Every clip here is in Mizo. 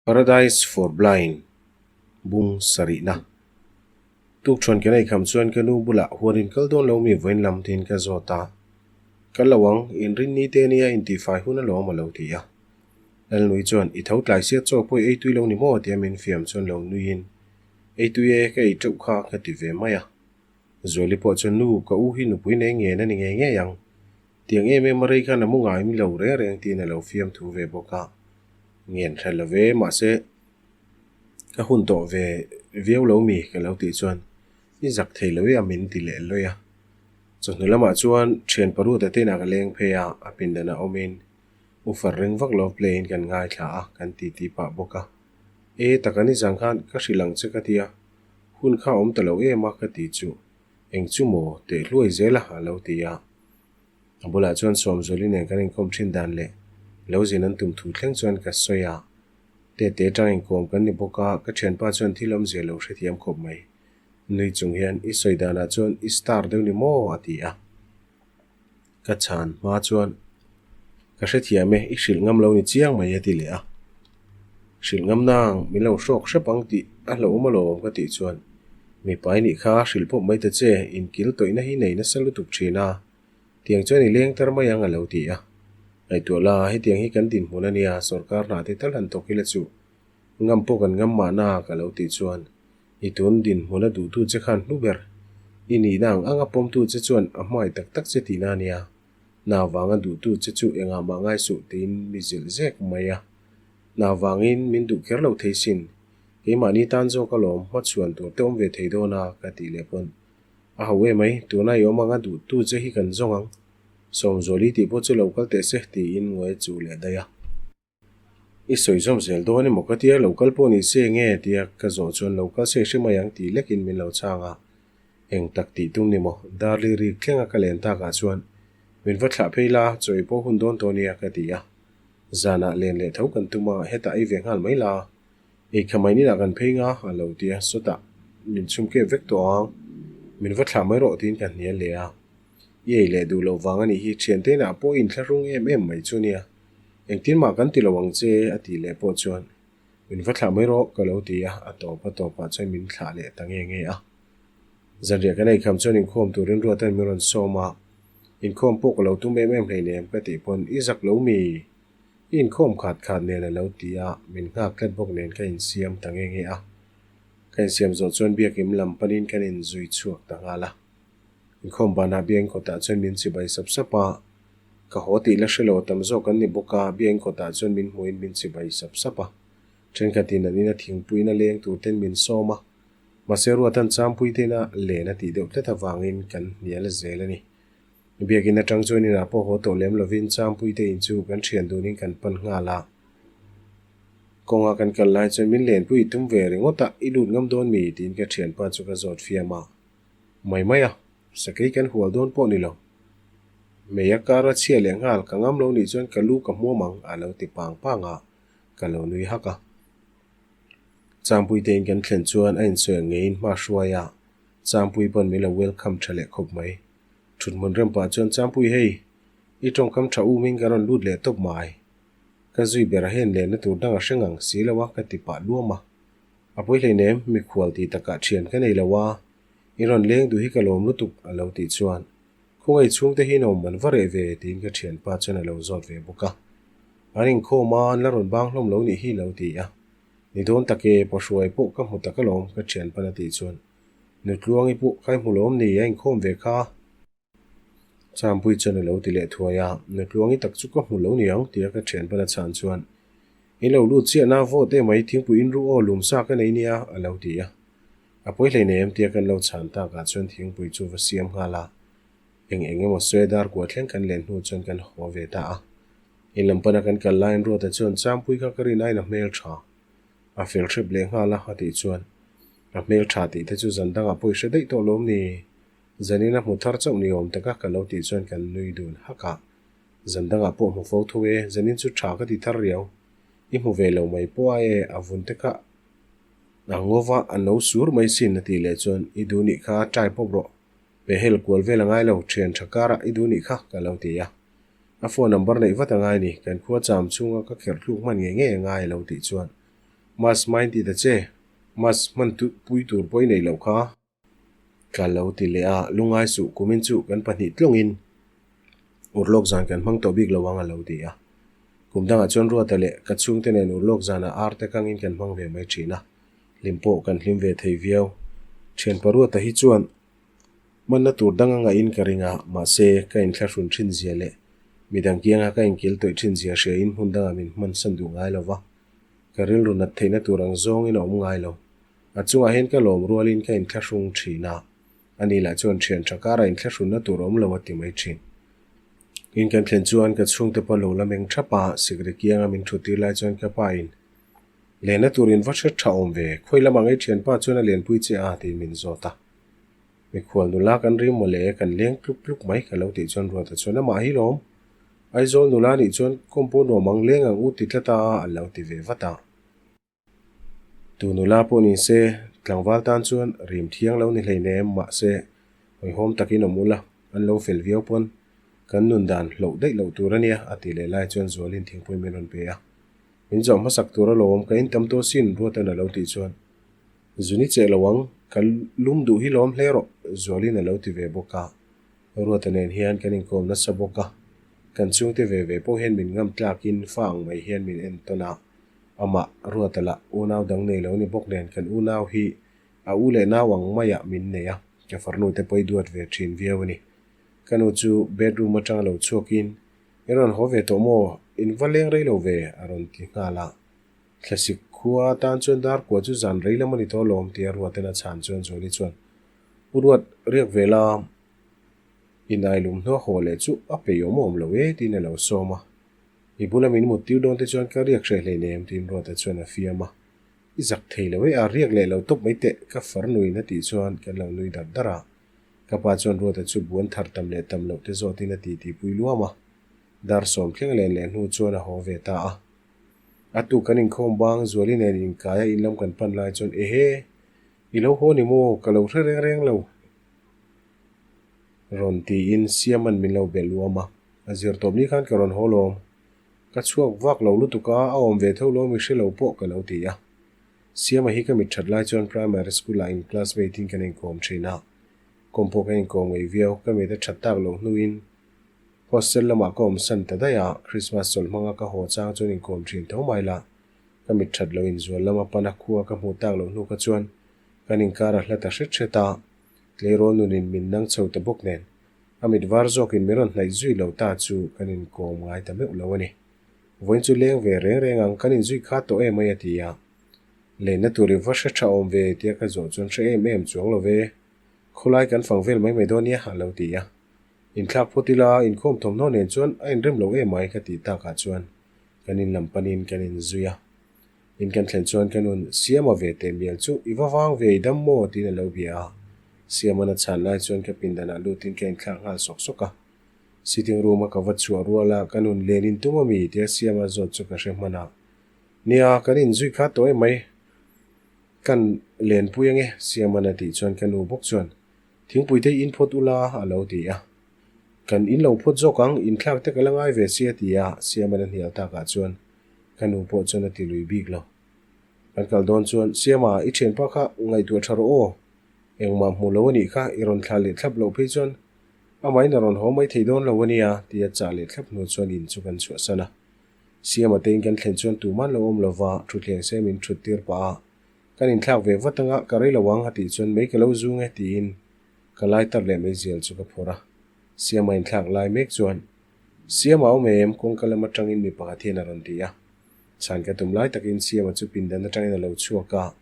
Paradise for Blind bung sarihna. Tukṭhuan kan eikham chuan ka nu bulah huan in kal dawn lo mi vawiin lam tiin ka zawt a. Kal lo ang, inrin ni te nia intifai hun alawm a lo ti a. Lalnui chuan i tho tlai sia chaw pawh i ei tui lo ni maw tia min fiam chuan lo nuiin ei tui e ka ei teuh kha ka ti ve mai a. Zuali pawh chuan nu ka u hi nupui nei ngen a ni ngei ngei ang. Tiang em em a rei khan a mu ngai mi lo reng reng tiin a lo fiam thu ve bawk a. Ngen hre lo ve, mahse ka hun tawh ve viau lo mi ka lo tih chuan i zak thei lo e a min ti leh lawi a. Chawhnu lamah chuan thian paruta te inah ka leng phei a, a pindanah awmin u far ring vak lo play in kan ngaithla a, kan titi pah bawk a. E taka nizan khan ka hrilh ang che ka tia, hun kha a awm ta lo em a ka ti chu eng chu maw teh hluai zel a a lo ti a. A bulah chuan Sawmzawli nen kan inkawm thin dan leh lo zin an tum thu thleng chuan ka sawi a. Tete atang inkawm kan ni bawk a, ka thianpa chuan thil awmzia lo hrethiam khawp mai. Nui chung hian i sawi danah chuan i star deuh ni maw? a ti a. Ka chhan hma chuan ka hrethiam e, i hrilh ngam lo ni chiang mai a ti leh a. Hrilh ngam nang min lo hrawk hrep ang tih a hlauhawm alawm ka tih chuan mipa i nih kha hrilh pawp mai ta che, inkil tawihna hi nei nasa lutuk thin a, tiang chuan i leng tar mai ang a lo ti a. Ngaihtuah la, hetiang hi kan dinhmun a nia, sorkar hna te tal han thawk ila chu ngam pawh kan ngam mahna ka lo tih chuan i tun dinhmun a duhtu che khan hnu ber i nihna ang anga pawmtu che chuan a hmai tak tak che tihna a nia. Hna vanga duhtu che chu engah mah ngai suh tiin mi zilh zek mai a. Hna vangin min duh kher lo thei sin. Keimahni tan zawk alawm hmachhuan tur te awm ve thei dawn a ka tih leh pawn a ho em mai, tuna i awm anga duhtu che hi kan zawng ang. Sawmzuali tih pawh chu lo kal teh se tiin ngawi a chuh leh daih a. I sawi zawm zel dawn emaw ka tia lo kal pawh ni se nge tia ka zawh chuan lo kal se hre mai ang tih lekin min lo chhang a. Eng tak tih tum ni maw? Darli rik thlenga ka len takah chuan min va thlah phei la, chaw i pawh hun dawn tawh nia ka ti a. Zanah len leh tho kan tum a, hetah ei ve nghal mai la. Ei kha mai ninah kan phei nga a lo ti a, sawtah min chhum kep vek tawh ang. Min va thlah mai rawh tiin ka hnial leh a. I ei leh duh loh vang a nih hi thiante inah pawh i inthlahrung em em mai chu nia. Engtin mah kan ti lo ang che a tih leh pawh chuan min va thlah mai rawh ka lo ti a, a tawp a tawpah chuan min thlah leh ta nge nge a. Zanriah kan eikham chuan inkhawm turin Ruata'n min rawn sawm a, inkhawm pawh ka lo tum em em hleinem ka tih pawn i zak lo mi? I inkhawm khat khat nen a lo ti a, min nghak tlat bawk nen ka insiam ta nge nge a. Ka insiam zawh chuan biakim lam panin kan inzui chhuak ta nghal a. Inkhawm banah biakin kawtah chuan min chibai sap sap a, ka haw tih la hre lo tam zawk an ni bawk a, biakin kawtah chuan min hmuhin min chibai sap sap a. Thenkhatin an ina thingpuiin a leng tur ten min sawm a, mahse Ruatan Champui te ina len a tih deuh tlat avangin kan hnial zel a ni. Biakin atang chuan inah pawh haw tawh lem lovin Champui te in chu kan thian dunin kan pan nghal a. Kawnga kan kal lai chuan min lenpui i tum ve ringawt a, i lut ngam dawn mi? tiin ka thianpa chu ka zawt fiam a. Mai mai a, sakei kan hual dawn pawh ni lo. Mei a kar a chhia leh nghal ka ngam lo nih chuan ka lu ka hmuam ang a lo ti pang pang a, ka lo nui hak a. Changpui te in kan thlen chuan a insawi ang ngeiin hma hruai a, Changpui pawn min lo welcome tha leh khawp mai. Thuthmun rem pah chuan Changpui hei, i tawngkam tha um in ka rawn lut leh tawp mai. Ka zui ber a hen lehna tur dang a hre ngang si lo a ka ti pah luam a. A pawi hleinem, mikhual tih takah thian ka nei lo a, i rawn leng duh hi ka lawm lutuk a lo tih chuan khawngaih chhungte hi nawm an va reh ve tiin ka thianpa chuan a lo zawt ve bawk a. An inkhawm a, an la rawn bang hlawm lo nih hi lo ti a. Ni dawn tak e, pawhruai pawh ka hmu tak alawm ka thianpan a tih chuan Nutluangi pawh ka i hmu lawm ni a inkhawm ve kha. Champui chuan a lo ti leh thuai a, Nutluangi tak chu ka hmu lo niang tia ka thianpan a chhan chuan I lo lut chiah na vote emai thingpui in ru aw lum sa ka nei nia a lo ti a. A pawi hleinem tia kan lo chhan takah chuan thingpui chu va siam nghal a, eng eng emaw sawi dar kua thleng kan len hnu chuan kan haw ve ta a. In lam pana kan kal laiin Ruata chuan Champui kha ka rin aiin a hmel tha. A fel hrep leh nghal a a tih chuan a hmel tha tih te chu zan dangah pawh i hre daih tawh lawm ni? Zanin a hmu thar chauh ni awm taka ka lo tih chuan kan nui dun hak a. Zan dangah pawh hmu fo tho e, zanin chu tha ka ti thar riau. I hmu ve lo mai pawh a e, a vun te kha a ngo va, a no sur mai sin a tih leh chuan i duh nih kha try pawp rawh. Pehhel kual vel a ngai lo, thian tha karah i duh nih kha ka lo ti a. A phone number neih vat a ngai ni, kan khua cham chhunga ka kherh thluk hman ngei ngei a ngai a lo tih chuan. Mas hmain ti ta che, mas hman pui tur pawh i neih loh kha. Ka lo ti leh a, lungai suh kumin chu kan pahnih tlawngin urlawk zan kan hmang tawh bik lo ang a lo ti a. Kum dangah chuan Ruata leh ka chhungte nen urlawk zanah ar te kangin kan hmang ve mai thin a, hlim pawh kan hlim ve thei viau. Thianpa Ruata hi chuan hmanna tur dang a ngahin ka ring a, mahse ka inthlahrun thin zia leh midang kianga ka inkil tawih thin zia hriain hmun dangah min hmansan duh ngai lo va, ka rilru nat theihna tur ang zawngin a awm ngai lo. A chungah hian ka lawm rualin ka inthlahrung thin a, ani lah chuan thian tha kara inthlahrunna tur awm lo a ti mai thin. In kan thlen chuan ka chhungte pawh lo la meng thap a, sikri kianga min thu tir lai chuan ka pa in, Lenna tur in va hre tha awm ve, khawi lamah ngei thianpa chuan a lenpui che a tiin min zawt a. Mikhual nula kan rim mawle, kan leng tluk tluk mai ka lo tih chuan Ruata chuan amah hi lawm. Aizawl nula nih chuan kawmpu nuam ang leng ang u ti tlat a a lo ti ve vat a. Tu nula pawh ni se, tlangval tan chuan rim thiang lo ni hleinem mahse hawihhawm takin awm ula, an lo fel viau pawn kan nun dan hloh daih loh tur a nia a ti leh lai chuan Zualin thingpui min rawn pe a. Min zawh hmasak tur alawm, ka intam tawh sin Ruatan a lo tih chuan Zuni cheh lo ang, ka lum duh hi lawm hle rawh Zualin a lo ti ve bawk a. Ruata nen hian kan inkawm nasa bawk a, kan chhungte ve ve pawh hian min ngam tlakin fa ang mai hian min entawn a. Amah Ruata lah unau dang nei lo ni bawk nen kan unau hi a u leh nau ang maiah min nei a, ka farnu te pawh i duat ve thin viau a ni. Ka nu chu bedroom atanga lo chhuakin, I rawn haw ve tawh maw? In va leng rei lo ve, a rawn ti nghal a. Thlasik khua atan chuan dar kua chu zan rei lam a ni tawh alawm tia Ruata'n a chhan chuan Zuali chuan, U Ruat, riak ve la, inailum hnuah haw leh chu a peih awm awm lo e, tiin a lo sawm a. I bula min mut tir dawn te chuan ka riak hreh hleinem tiin Ruata chuan a fiam a. I zak thei lo e, a riak leh lo tawp mai teh, ka farnuin a tih chuan kan lo nui dar dar a. Ka pa chuan Ruata chu buan thar tam leh tam loh te zawtin a titi pui luam a. Dar sawm thleng len leh hnu chuan a haw ve ta a. A tuk kan inkhawm bang Zuali nen inkaia in lam kan pan lai chuan Ehe! I lo haw ni maw? Ka lo hre reng reng lo. Rawn tiin Siaman min lo be luam a, a zir tawp ni khan ka rawn haw lawm. Ka chhuak vak lo lutuk a, a awm ve tho lawm i hre lo pawh ka lo ti a. Siama hi ka mit that lai chuan primary school ah in classmate in kan inkawm thin a, kawm pawh kan inkawm ngei viau, ka mit a that tak loh hnuin hostel lamah ka awm san ta daih a, Christmas chawlh hmanga ka haw chang chuan inkawm thin tho mai la, ka mit that loh inzual lama pana khua ka hmuh tak loh hnu kha chuan kan inkar a hla ta hret hret a. Tleirawl nunin min nang chho ta bawk nen, a mit var zawkin min rawn hnaih zui lo ta chu kan inkawm ngai ta meuh lo a ni. Vawiin chu leng ve reng reng ang, kan inzui kha tawh em mai a ti a. Lenna tur i va hre tha awm ve tia ka zawh chuan hre em em chuang lo ve. Khawlai kan fang vel mai mai dawn nia a lo ti a. Inthlak phawt ila, inkhawm thawmhnaw nen chuan a inrem lo em mai ka tih takah chuan kan inlam panin kan inzui a. In kan thlen chuan ka nun Siama ve teh mial chu i va vang ve i dam maw tiin a lo bia a. Siama'n a chhan lai chuan ka pindanah lutin ka inthlak nghal sawk sawk a. Sitting room a ka va chhuah rual a, ka nun len in tum a mi tia Siama zawt chu ka hre hman a. Nia, kan inzui kha tawh em mai. Kan lenpui ange Siama'n a tih chuan ka nu bawk chuan Thingpui te in phawt ula a lo ti a. Kan in lo phawt zawk ang, inthlak te ka la ngai ve sia ti a Siama'n a hnial takah chuan Ka nu pawh chuan a ti lui bik lo. Kan kal dawn chuan, Siama, i thianpa kha ngaihtuah tha rawh aw. Engmah hmu lo a nih kha, i rawn thlah leh thlap loh phei chuan amahin a rawn haw mai thei dawn lo a nia, tia chah leh thlap hnu chuan in chu kan chhuahsan a. Siama te in kan thlen chuan tuman lo awm lova, thutthleng se min thut tir pah a. Kan inthlak ve vat anga ka rei lo ang a tih chuan mei ka lo zung e tiin ka lai tar leh meizial chu ka phawrh a. Siama inthlak lai mek chuan Siama awm em? Kawngka lam atangin mi pakhat hian a rawn ti a. Chhan ka tum lai takin Siama chu pindan atangin a lo chhuak a.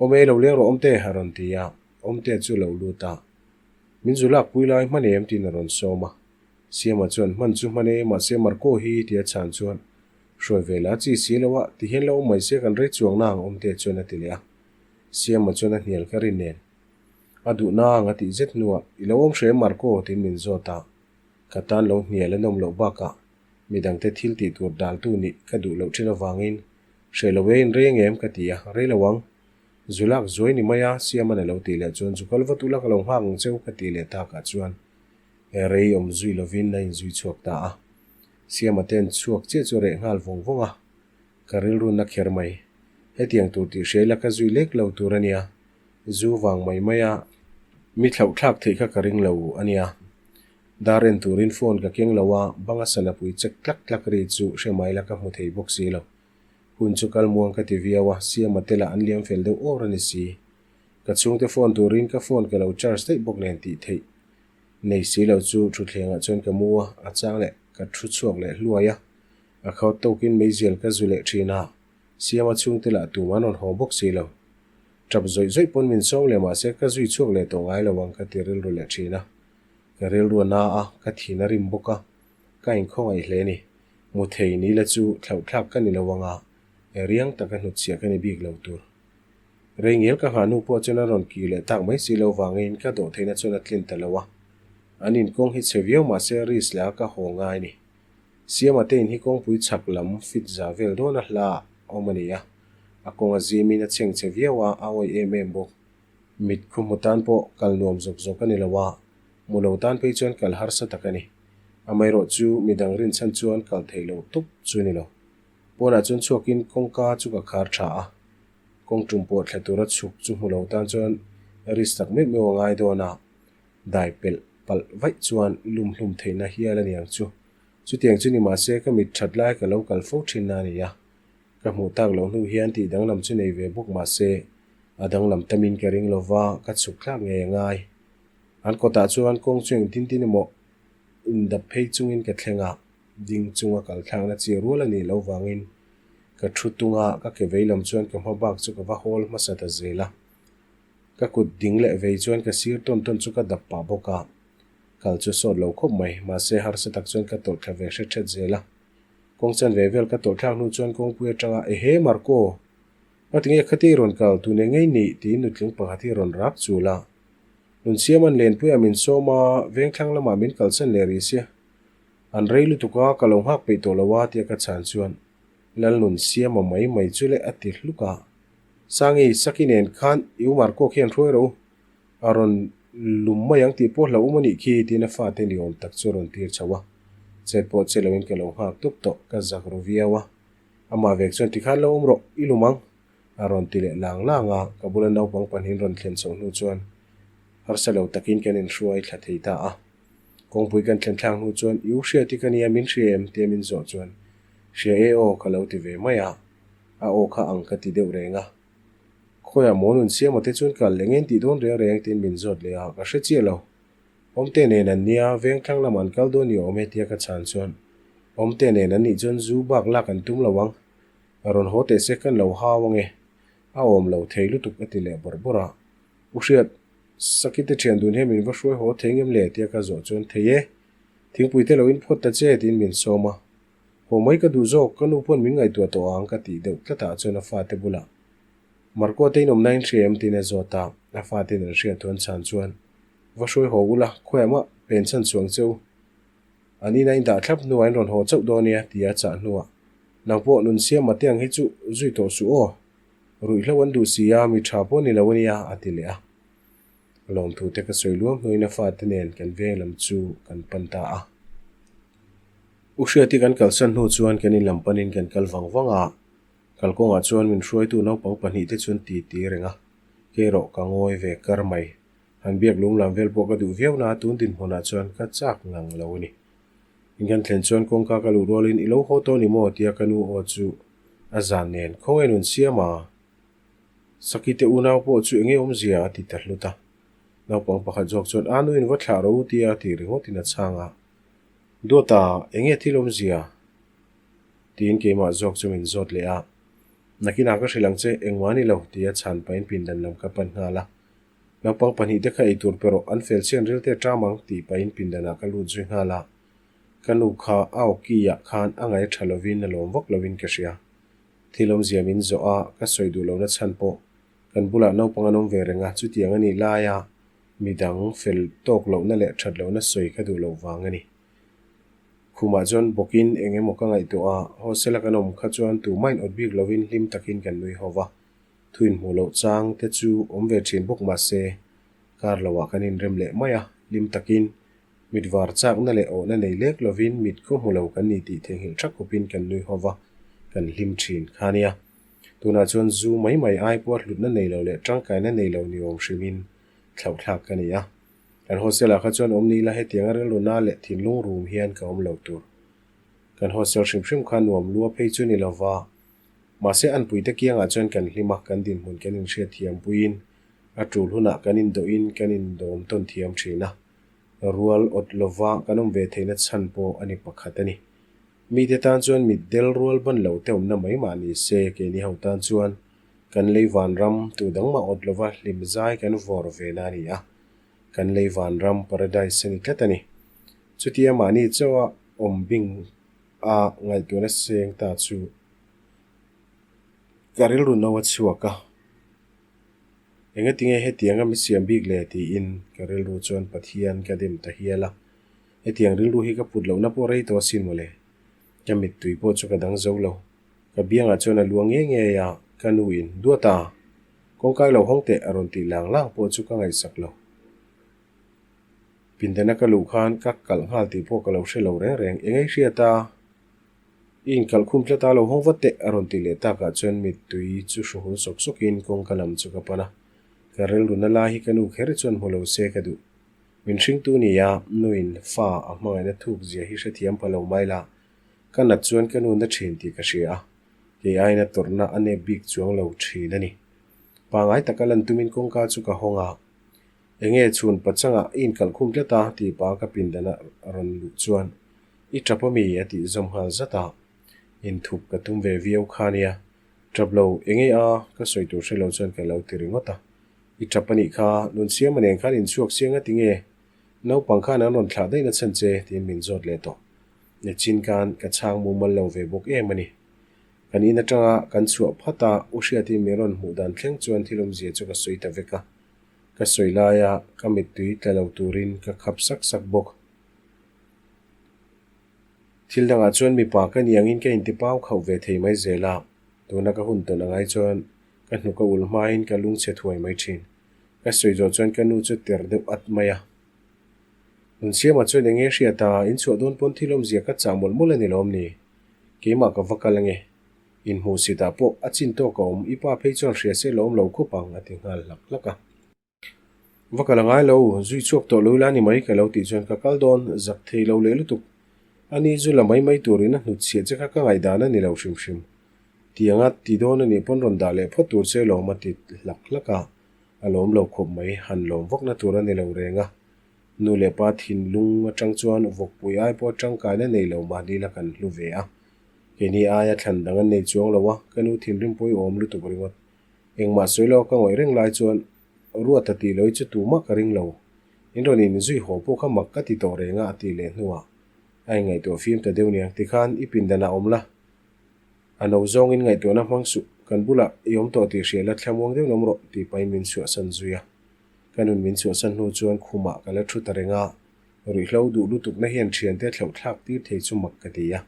Awm e, lo leng rawh Awmte, a rawn ti a. Awmte chu a lo lut a. Min zu lak pui lai hman em? tiin a rawn sawm a. Siama chuan, Hman chu hman e, mahse Marco hi, tia chhan chuan, Hruai ve la chi si lo a, ti hian lo awm mai se kan rei chuang na ang Awmte chuan a ti leh a. Siama chuan a hnial ka rin nen. A duh na ang a tih zet hnuah, I lo awm hre em Marco? tiin min zawt a. Ka tan lo hnial a nawm loh bakah midangte thil tih tur daltu nih ka duh loh thin avangin hreh lo e in rei ang em ka ti a, rei lo ang. Zu lak zuai ni mai a, Siaman a lo tih leh chuan zu kal vat ula ka lo nghak ang cheu ka tih leh takah chuan rei awm zui lovin a inzui chhuak ta a. Siama ten chhuak chiah chu a reh nghal vawng vawng a, ka rilru na kher mai. Hetiang tur tih hria ila ka zui lek lo tur a nia. Zu vang mai mai a mi thlauh thlak theih kha ka ring lo a nia. Dar en turin phone ka keng lo a, banga sana pui chek tlak tlak ri chu hre mai la ka hmu thei bawk si lo. Hun chu kal muang ka ti viau a, Siama te lah an liam fel deuh awr a ni si. Ka chhungte phone turin ka phone ka lo charge daih bawk nen tih theih nei si lo chu thutthlengah chuan ka mu a, a chang leh ka thu chhuak leh hluai a. A khawt tawkin meizial ka zu leh thin a, Siama chhungte lah tum an rawn haw bawk si lo. Tap zawih zawih pawn min sawm leh mahse ka zui chhuak leh tawh ngai lo ang ka ti rilru leh thin a. Ka rilru a na a, ka thin a rim bawk a, ka inkhawngaih hle ni. Mu thei ni la chu thlauhthlak ka ni lo ang a, riang taka hnutchhiah ka ni bik lo tur. Rei ngel ka nghah hnu pawh chuan a rawn kir leh tak mai si lo vangin ka dawh theihna chuan a tlin ta lo a. An inkawng hi chhe viau mahse risk leh a ka haw ngai ni. Siama te in hi kawngpui chhak lam fit za vel dawn a hla ah awm a ni a, a kawng a zim in a chheng chhe viau a, a awih em em bawk. Mit khu hmu tan pawh kal nuam zawk zawk a ni lo a, hmu lo tan phei chuan kal harsa tak a ni. Amaherawh chu midang rinchhan chuan kal theih loh tawp chu a ni lo. Pawnah chuan chhuakin kawngka chu ka khar tha a, kawng tum pawh thla tura chhuk chu hmu lo tan chuan risk tak meuh meuh a ngai dawn a, dai pelh palh vaih chuan lum hlum theihna hial a niang chu. Chutiang chu ni mahse ka mit that lai ka lo kal fo thin na a ni a, ka hmuh tak loh hnu hian tih danglam chu nei ve bawk mahse a danglam tamin ka ring lova ka chhuk thlak ngei a ngai. An kawtah chuan kawng chu engtin tin emaw indap phei chungin ka thleng a, ding chunga kal thlakna chi rual a nih loh vangin ka thu tung a, ka ke vei lam chuan ka hma bak chu ka va hawl hmasa ta zel a. Ka kut ding leh vei chuan ka sir tawn tawn chu ka dap pah bawk a, kal chu sawt lo khawp mai, mahse harsa tak chuan ka tawlh thla ve hret hret zel a. Kawng chan ve vel ka tawlh thlak hnu chuan kawngpui atanga Ehe Marco! Ngatinge khati i rawn kal tune ngei nih tiin nutling pakhat hi rawn rak chul a. Nunsiaman Lenpuia min sawm a, vengthlang lamah min kalsan leh rih sia. An rei lutuk a, ka lo nghak peih tawh lo a tia ka chhan chuan Lalnunsiama mai mai chu leh a ti hluk a. Sangi, Saki nen khan i u Marco khian hruai rawh u, a rawn lum mai ang tih pawh hlauhawm a nih khi tiin a fate ni awm tak chu a rawn tir chho a. Chet pawh che loin ka lo nghak tup tawh, ka zak ru viau a. Amah vek chuan tikhan lo awm rawh, i lum ang, a rawn ti leh lang lang a, ka bula naupang pahnihin rawn thlen chhoh hnu chuan harsa lo takin kan inhruai thla thei ta a. Kawngpui kan thlen thlak hnu chuan i u hriat hi ka nia min hria em? tia min zawh chuan hria e aw ka lo ti ve mai a. A aw kha ang ka ti deuh reng a. Khawiah maw nun siam ate chuan kal leh ngen tih dawn reng reng tiin min zawt leh a, ka hre chiah lo. Awmte nen an nia, vengthlang lamah an kal dawn ni awm e tia ka chhan chuan Awmte nen an nih chuan zu bak lak an tum lo ang, a rawn haw teh se kan lo hau ang e, a awm lo thei lutuk a ti leh bawrh bawrh a. U Hriat, Sakite thian dun hian min va hruai haw thei ngem le tia ka zawh chuan thei e, thingpui te lo in phawt ta che tiin min sawm a. Haw mai ka duh zawk, ka nu pawn min ngaihtuah tawh ang ka tih deuh tlatah chuan a fate bulah Marco te in awmna in hria em tiin a zawt a, a fate in an hriat thu an chhan chuan Va hruai haw ula, khawiah mah pen chhan chuang che u. An ina in dah thlap hnuah in rawn haw chauh dawn nia tia a chah hnuah Nang pawh nun siam mate ang hi chu zui tawh suh aw, ruihhlo an duh si a, mi tha pawh ni lo a nia a ti leh a. Lawmthu te ka sawi luam hnuin a fate nen kan veng lam chu kan pan ta a. U Hriati kan kalsan hnu chuan kan in lam panin kan kal vang vang a, kalkawngah chuan min hruaitu naupang pahnih te chuan ti ti reng a, kei erawh ka ngawi ve kar mai. Han biak lung lam vel pawh ka duh viau na, tun dinhmunah chuan ka chak ngang lo a ni. In kan thlen chuan kawngka ka luh rualin i lo haw tawh ni maw tia ka nu aw chu a zan nen khawngaih nun siam a. Saki te unau pawh chu enge awmzia a ti ta hlut a. Naupang pakhat zawk chuan a nuin va thlah rawh u tia ti ringawtin a chhang a. Duata, enge thil awmzia? Tiin keimah zawk chu min zawt leh a. Nakinah ka hrilh ang che, engmah a ni lo, tia chhan pahin pindan lam ka pan nghal a. Naupang pahnihte kha eitur pe rawh, an fel chian rilte a ṭam ang, tih pahin pindanah ka lut zui nghal a. Ka nu kha a awki-ah khan a ngaih ṭha lovin a lawm vak lovin ka hria. Thil awmzia min zawh a, ka sawi duh lohna chhan pawh kan bulah naupang an awm ve reng a, chutiang a nih laia Midang fel tawk lohna leh that lohna sawi ka duh loh vang a ni. Khumah chuan bawkin eng emaw ka ngaihtuah a, hostel a kan awm kha chuan tumah in awt bik lovin hlim takin kan nui ho va. Thu inhmuh loh chang te chu awm ve thin bawk mahse kar loah kan inrem leh mai a, hlim takin mit var chakna leh awhna nei lek lovin mit khaw hmu lo kan ni tih theihnghilh tha khawpin kan nui ho va, kan hlim thin kha nia. Tunah chuan zu mai mai ai pawha hlutna nei lo leh tangkaina nei lo ni awm hrimin thlauhthlak ka ni a. Kan hostel ah kha chuan awm ni ila hetianga rilru na leh thinlung rum hian ka awm lo tur. Kan hostel hrim hrim kha nuam lua phei chu ni lova, mahse anpuite kiangah chuan kan hlim a, kan dinhmun kan inhriat thiam puiin a tul hunah kan indawhin kan indawm tawn thiam thin a. Rual awt lova kan awm ve theihna chhan pawh a ni pakhat a ni. Mite tan chuan mitdel rual ban lo te awmna mai mah ni se, keini ho tan chuan kan lei vanram tu dang mah awt lova hlim zai kan vawr ve na a ni a, kan lei vanram paradise a ni tlat a ni. Chutia mahni chauha awm bing a ngaihtuahna seng ta chu ka rilru no a chhuak a. Engatinge hetianga mi siam bik le tiin ka rilru chuan Pathian ka dem ta hial a. Hetiang rilru hi ka put lohna pawh rei tawh asin mawle. Ka mittui pawh chu ka dang zo lo. Ka biangah chuan a luang ngei ngei a, ka nu in, Duata! Kawngkai lo hawng teh a rawn tih lang lang pawh chu ka ngaihsak lo. Pindana ka luh khan ka kalh nghal tih pawh ka lo hre lo reng reng. Engei hriat a? I inkalh khum tlat a, lo hawng vat teh a rawn tih leh takah chuan mittui chu hru hul sawk sawkin kawngka lam chu ka pan a. Ka rilruna lai hi ka nu kher chuan hmu lo se ka duh. Min hringtu ni a, nuin fa a hmangaihna thuk zia hi hrethiam pha lo mai la, ka nat chuan ka nu na thin tih ka hria a, kei aina tawrhna a nep bik chuang lo thin a ni. Pangai taka lan tumin kawngka chu ka hawng a, Enge chhun pachangah i inkalh khum tlat a tih pa ka pindan a rawn luh chuan i tap ami a tih zawm nghal zat a, inthup ka tum ve viau kha nia, tap lo enge a ka sawi tur hre lo chuan ka lo ti ringawt a. I tap a nih kha, Nunsiama nen khan inchhuak siang a ti nge? Naupang khan an rawn thlah daih na chhan che tiin min zawt leh tawh. Nichin khan ka chhang mumal lo ve bawk em a ni. Kan in atanga kan chhuah phat a, U Hriatin min rawn hmuh dan thleng chuan thil awmzia chu ka sawi ta vek a. Ka sawi laia ka mittui tla lo turin ka khap sak sak bawk. Thil dangah chuan mipa ka ni angin ka intipau khauh ve thei mai zel a, tuna ka hun tawn angai chuan Ka hnuk a ulh hmain ka lungchhe thuai mai thin. Ka sawi zawh chuan ka nu chu ter deuh at mai a. Nunsiama chuan eng nge hriat a, in chhuah dawn pawn thil awmzia ka chah mawlh mawlh a ni lawm ni? Keimah ka va kal ange. Inhmuh sitah pawh a chin tawk a awm, i pa phei chuan hria se la awm lo khawp ang a ti nghal hlak hlak a. Va kal a ngai lo, zui chhuak tawh lo ila ni mai ka lo tih chuan ka kal dawn, zak thei lo leh lutuk. Ani zu la mai mai turin a hnut chhiah che kha ka ngaihdan a ni lo hrim hrim. Tianga ti dawn a nih pawn rawn dah leh phawt tur che lawm a ti hlak hlak a, a lawm lo khawp mai, han lawm vakna tur a ni lo reng a. Nu leh pa thinlung atang chuan vawkpui ai pawh tangkaina nei lo mahni la kan hlu ve a. Keini aia thlan dang an nei chuang lo a, ka nu thinrim pawimawm lutuk ringawt. Engmah sawi lo ka ngawih reng lai chuan Ruata tih loi chu tumah ka ring lo. In rawn in zui haw pawh kha mak ka ti tawh reng a a tih leh hnuah a inngaihtuah fim ta deuh niang tikhan i pindan ah awm la. A no zawng in ngaihtuahna hmang suh, kan bulah i awm tawh tih hria la thlamuang deuh lawm rawh tih pahin min chhuahsan zui a. Ka nun min chhuahsan hnu chuan khumah ka la thu ta reng a, ruihhlo duh lutukna hian thiante thlauh thlak tir thei chu mak ka ti a.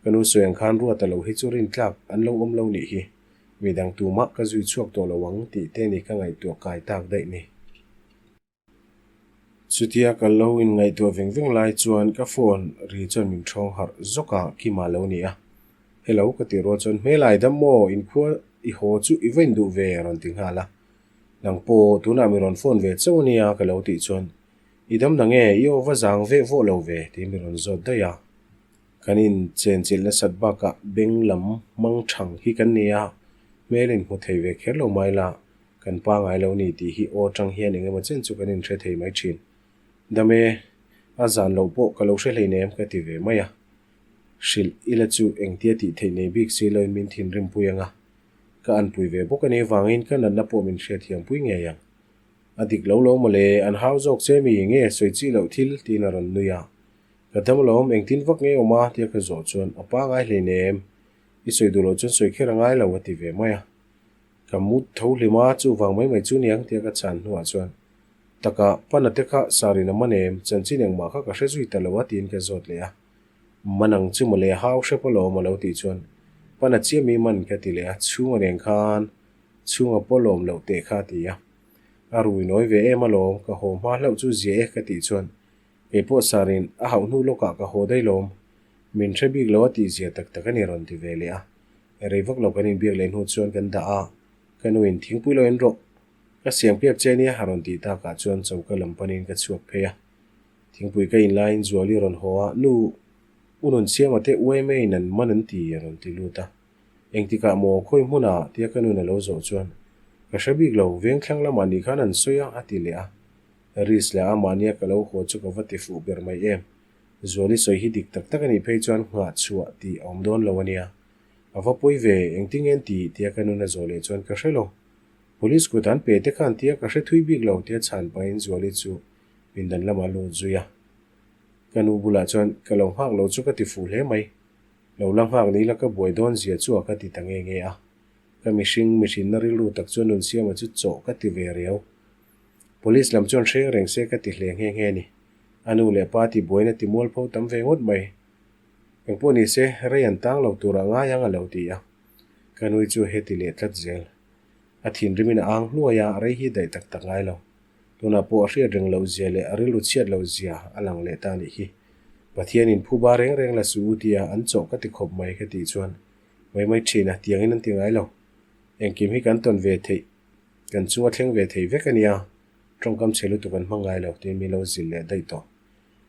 Ka nu sawi ang khan Ruata lo hi chu rintlak an lo awm lo nih hi. Midang tumah ka zui chhuak tawh lo ang tih te ni ka ngaihtuah kai tak daih ni. Chutia ka lo inngaihtuah veng veng lai chuan ka phone ri chuan min thawng harh zawk a, Kima lo ni a. Hello ka tih rual chuan hmelai dam maw inkhua i haw chu i va induh ve a rawn ti nghal a. Nang pawh tunah mi rawn phone ve chauh a nia ka lo tih chuan i dam na nge i aw va zang veh vawh lo ve tiin mi rawn zawt daih a. Kan inchenchilh nasat bakah beng lam hmang thang hi kan ni a, hmel inhmu thei ve kher lo mai la, kan pangai lo ni tih hi aw tang hian eng emaw chen chu kan inhre thei mai thin. Dam e, a zan loh pawh ka lo hre hleinem ka ti ve mai a. Hrilh ila chu engtia tih theih nei bik si loin min thinrim pui ang a, ka anpui ve bawk a nih vangin ka natna pawh min hriatthiampui ngei ang. A dik lo lo mawle, an hau zawk che mi nge sawi chi loh thil tiin a rawn nui a. Ka dam alawm, engtin vak nge awm a? tia ka zawh chuan, A pa ngai hleinem, i sawi duh loh chuan sawi kher a ngai lo a ti ve mai a. Ka mut tho hlim a, chuvang mai mai chu niang tia ka chhan hnuah chuan, Taka, pana te kha sarin a man em, chanchin engmah kha ka hre zui ta lo a tiin ka zawt leh a. Man ang chu mawle hau hrep alawm a lo tih chuan, Pana chiah mi man ka ti leh a, chhunga nen khan chhunga pawlawm loh teh kha a ti a. A rui nawi ve em alawm, ka haw hma hlauh chu zia e ka tih chuan, Kei pawh sarin a hauh hnu lawkah ka haw daih lawm. Min hre bik lo a tih zia tak tak a ni rawn ti ve leh a. Rei vak lo kan inbiak leh hnu chuan kan dah a, ka nuin thingpui lo en rawh. Ka siam piap che nia a rawn tih takah chuan choka lam panin ka chhuak phei a. Thingpui ka in laiin Zuali rawn haw a, Nu, u Nunsiama te UMA in an man an ti a rawn ti lut a. Engtikah maw khawi hmunah tia ka nun a lo zawh chuan, Ka hre bik lo, vengthlang lamah nih khan an sawi a, a ti leh a. Riz leh a mahnia ka lo haw chu ka va ti fuh ber mai em. Zuali sawi hi dik tak tak a nih phei chuan nghah chhuah tih a awm dawn lo a nia. A va pawi ve, engtin nge an ti tia ka nun a zawh leh chuan ka hre lo. Police kut an pe te khan tia ka hre thui bik lo tia chhan pahin Zuali chu pindan lamah a lut zui a. Ka nu bulah chuan ka lo nghak lo chu ka ti fuh hle mai. Lo la nghak ni la ka buai dawn zia chu a ka ti ta nge nge a. Ka mihring mihrinna rilru tak chuan Nunsiama chu chawh ka ti ve riau. Police lam chuan hreng reng se ka ti hle nghe nghe ni. A nu leh pa ti buaina ti mualpho tam ve ngawt mai. Engpawh ni se, rei an tang lo tur ah ngai ang a lo ti a. Ka nui chu heti leh tlat zel. A thinrimin a ang hluai a, rei hi daih tak tak ngai lo. Tunah pawh a hriat reng loh zia leh a rilru chhiat loh zia a lang leh ta nih hi. Pathianin phuba reng reng la suh u tia an chawh ka ti khawp mai ka tih chuan mai mai thin a, tiangin an ti ngai lo. Engkim hi kan tawn ve theih, kan chunga thleng ve thei vek a nia, tawngkam chhe lutuk an hmang ngai lo tiin min lo zilh leh daih tawh.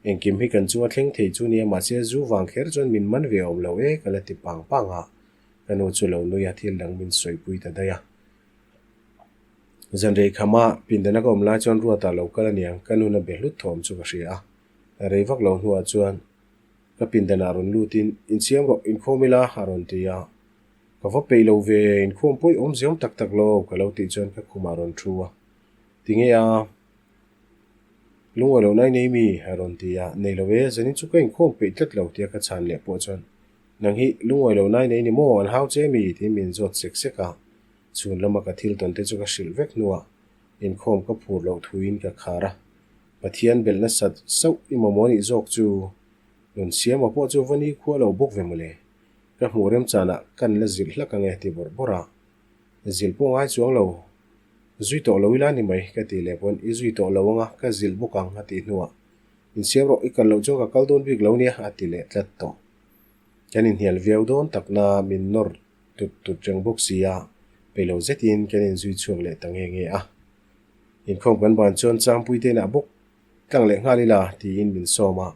Engkim hi kan chunga thleng thei chu nia mahse zu vang kher chuan min man ve awm lo e ka la ti pang pang a, ka nu chu lo nui a thil dang min sawipui ta daih a. Zan rei khama pindana ka awm lai chuan Ruata lo kal aniang ka nuna be hlut thawm chu ka hria a. Rei vak lo hnuah chuan ka pindanah rawn lutin insiam rawh inkhawm ila a rawn ti a. Ka va peih lo ve inkhawm pawih awm ziam tak tak lo ka lo tih chuan ka khumah rawn thu a. Tinge a lungawi lohna i nei mi? a rawn ti a. Nei lo e, zanin chu ka inkhawm peih tlat lo tia ka chhan leh pawh chuan nang hi lungawi lohna i nei ni maw an hau che mi? tiin min zawt sek sek a. Chhun lama ka thil tawn te chu ka hrilh vek hnuah inkhawm ka phur loh thuin ka khar a. Pathian belh nasat sauh i mamawh nih zawk chu rawn siama pawh chu va ni khua lo bawk ve mawle. Ka hmuh remchanah kan la zilh hlak ange ti bawrh bawrh a. Zilh pawh ngai chuang lo. Zui tawh lo ila ni mai ka tih leh pawn i zui tawh lo anga ka zilh bawk ang a tih hnuah insiam rawh i kal loh chuan ka kal dawn bik lo nia a ti leh tlat tawh. Kan inhnial viau dawn takna min nawr tut tut reng bawk si a, peilo zetin kan inzui chhuak leh ta nge nge a. Inkhawm kan ban chuan Changpui te inah bawk tlang leh nghal ila tiin min sawm a,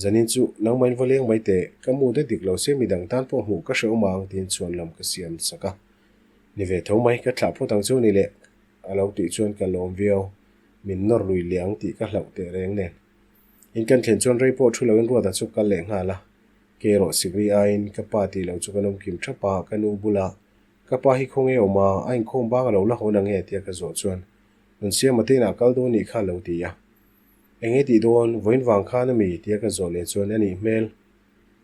zanin chu nangmahin va leng mai teh, ka mu te dik lo se midang tan pawh hmuh ka hreh awm ang tiin chhuan lam ka siam sak a. Ni ve tho mai, ka thlah phawt ang chu ni leh a lo tih chuan ka lawm viau, min nawr lui leh ang tih ka hlauh teh reng nen. In kan thlen chuan rei pawh thu loin Ruata chu kal leh nghal a, Kei erawh sikri aiin ka pa tih loh chu ka nawm kim thap a, ka nu bula ka pa hi khawnge awm a, a inkhawm bang a lo la hawn ang e tia ka zawh chuan Nunsiama te inah kal dawn nih kha a lo ti a. Eng nge tih dawn, vawiin vang khan a mi tia ka zawh leh chuan a nih hmel.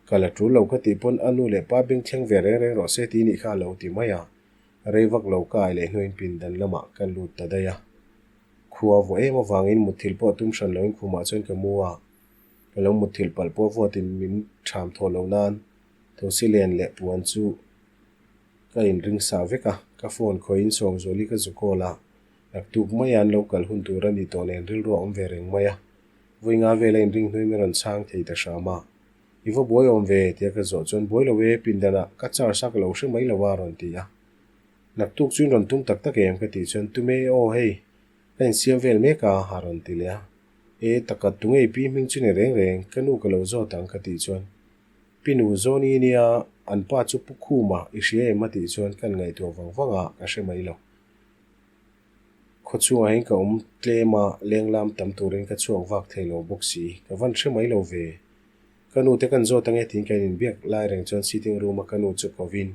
Kal a tul lo ka tih pawn a nu leh pa beng thleng ve reng reng rawh se tih nih kha a lo ti mai a, rei vak lo ka ai leh hnuin pindan lamah ka lut ta daih a. Khua vuah em avangin mutthilh pawh tum hran loin khumah chuan ka mu a. Ka lo mutthilh palh pawh vawtin min ṭham thawh loh nan thosi len leh puan chu ka inring sah vek a, ka phone khawihin Sawmzuali ka zu call a, naktuk maia an lo kal hun tur a ni tawh nen rilru a awm ve reng mai a, vawi nga vela inring hnuin min rawn chhang thei ta hram a, I va buai awm ve tia ka zawh chuan buai lo e, pindanah ka charge a ka lo hre mai lo a rawn ti a, naktuk chu in rawn tum tak tak em ka tih chuan tume aw hei ka insiam vel mek a a rawn ti leh a. E taka tungei pi hming chu ni reng reng, ka nu ka lo zawt ang ka tih chuan Pi nu Zawni nia an pa chu Pu Khuma i hria em a tih chuan kan ngaihtuah vang vang a, ka hre mai lo. Khawchhungah hian ka awm tlem a, lenglam tam turin ka chhuak vak thei lo bawk si, ka van hre mai lo ve. Ka nu te kan zawt ange tiin kan inbiak lai reng chuan sitting room a ka nu chu kovin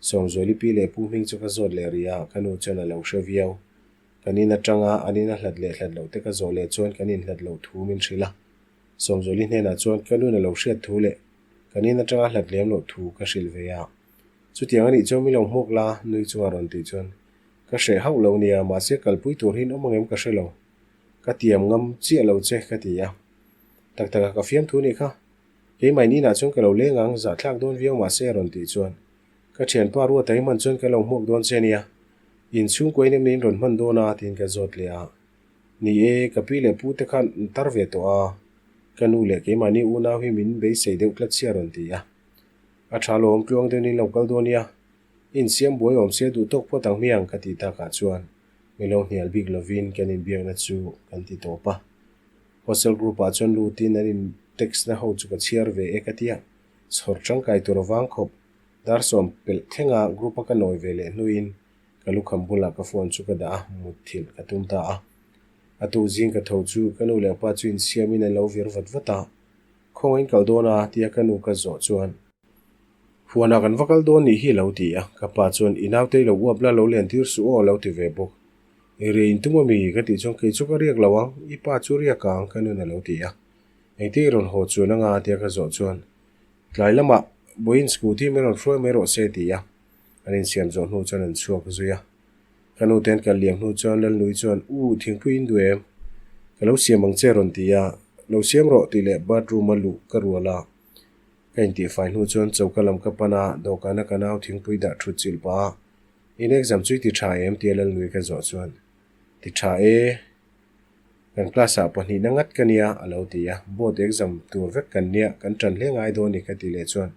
Sawmzuali pi leh Pu hming chu ka zawt leh rih a, ka nu chuan a lo hre viau. Kan in atanga an in a hlat leh hlat loh te ka zawh leh chuan kan inhlat loh thu min hrilh a. Sawmzuali hnenah chuan ka nun a lo hriat thu leh kan in atanga hlat lem loh thu ka hrilh ve a. Chutiang a nih chuan min lo hmuak la, nui chunga rawn tih chuan ka hreh hauh lo nia, mahse kalpui tur hi in awm angem ka hre lo. Ka tiam ngam chiah lo che ka ti a. Tak taka ka fiam thu nih kha. Keimah in inah chuan ka lo leng ang, zahthlak dawn viau mahse a rawn tih chuan Ka thianpa Ruata hi hman chuan ka lo hmuak dawn che nia. In chhungkaw in em in rawn hman dawn a tiin ka zawt leh a. Ni e, ka pi leh pu te khan an tar ve tawh a. Ka nu leh keimahni unau hi min beisei deuh tlat sia rawn ti a. A tha lawm tluang deuhin in lo kal dawn nia. Insiam buai awm se duh tawk phawt ang hmiang ka tih takah chuan min lo hnial bik lovin kan inbiakna chu kan ti tawp a. Hostel group ah chuan lutin an in text na ho chu ka chhiar ve e ka tia, chhawr tangkai tur avang khawp dar 10 pelh thlenga group a ka nawi ve leh hnuin ka lukham bulah ka phone chu ka dah a, mutthilh ka tum ta a. A tuk zing ka tho chu ka nu leh pa chu insiamin an lo vir vat vat a, Khawngaih kal dawn a tia ka nu ka zawh chuan Huanah kan va kal dawn nih hi a lo ti a, ka pa chuan i naute i lo uap la lo len tir suh aw a lo ti ve bawk. I riah in tum a mi? Ka tih chuan kei chu ka riak lo ang, i pa chu riak ang ka nun a lo ti a. Engtin i rawn haw chuan anga tia ka zawh chuan tlai lamah vawiin scooty min rawn hruai mai rawh se a ti a, an insiam zawh hnu chuan an chhuak zui a. Ka nu ten kal liam hnu chuan Lalnui chuan U thingpui in duh em? Ka lo siam ang che rawn ti a, lo siam rawh tih leh bathroom a luh ka rual a. Ka intihfai hnu chuan choka lam ka pan a, dawhkana ka nau thingpui dah thut chilh pah a, In exam chu i ti tha em? tia Lalnui ka zawh chuan Ti tha e, kan class ah pahnihna ngat ka nia a lo ti a, board exam tur vek kan nia, kan tan hle ngai dawn ni ka ti leh chuan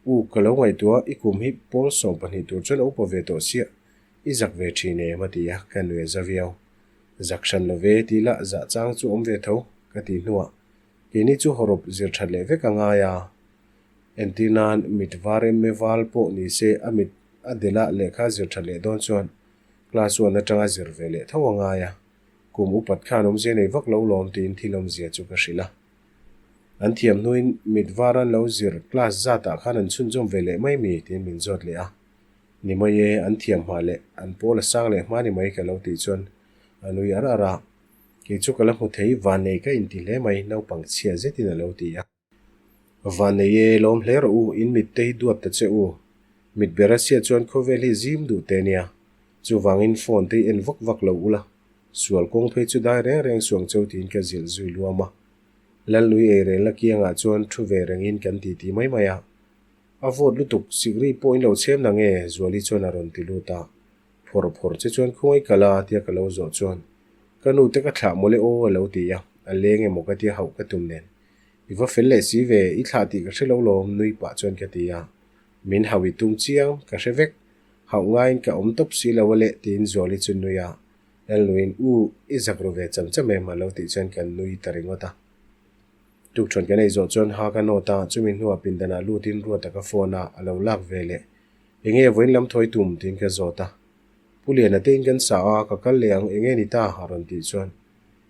U, ka lo ngaihtuah, i kum hi pawl 12 tur chuan a upa ve tawh siah, i zak ve thin em? a ti a, ka nui a za viau. Zak hran lo ve tih lah zah chang chu awm ve tho, ka ti hnuah keini chu hawrawp zir that leh vek a ngai a. Entir nan mit var emme val pawh ni se a mit a delh a lehkha zir that leh dawn chuan class one atanga zir ve leh tho a ngai a, kum upat khan awmzia nei vak lo lawm tiin thil awmzia chu ka hrilh a. An thiam hnuin mit var an lo zir class zatah khan an chhunzawm ve leh mai mi tiin min zawt leh a. Ni mai e, an thiam hma leh an pawl a sang leh hma ni mai ka lo tih chuan a nui ar ar a. Kei chu ka la hmu thei, vannei ka inti hle mai naupang chhia zetin a lo ti a. Vannei e, lawm hle rawh u, in mit te hi duat ta che u. Mit ber a chhiat chuan khawvel hi zim duh te nia. Chuvangin phone te hi en vak vak lo ula, sual kawng phei chu dai reng reng suang cheu tiin ka zilh zui luam a. Lalnui eirelna kiangah chuan thu ve rengin kan titi mai mai a. A vawt lutuk, sikri pawh in lo chhem na nge? Zuali chuan a rawn ti lut a. Phawrh phawrh che chuan khawngaih kal a tia ka lo zawh chuan ka nu te ka thlah mawle aw a lo ti a, a leng emaw ka tia hauh ka tum nen. I va fel leh si ve, i thlah tih ka hre lo lawm nui pah chuan ka ti a. Min hauh i tum chiang, ka hre vek. Hauh ngaiin ka awm tawp si lo a leh tiin Zuali chu nui a. Lalnuiin u i zak ru ve cham cham em a lo tih chuan kan nui ta ringawt a. Tukṭhuan kan ei zawh chuan ha ka nawt a, chumi hnuah pindanah lutin Ruata ka phone a, a lo lak ve leh. Enge vawiin lam thawi tum? tiin ka zawt a. Pu Liana te in kan sa a, ka kal leh ang, enge ni ta? a rawn tih chuan,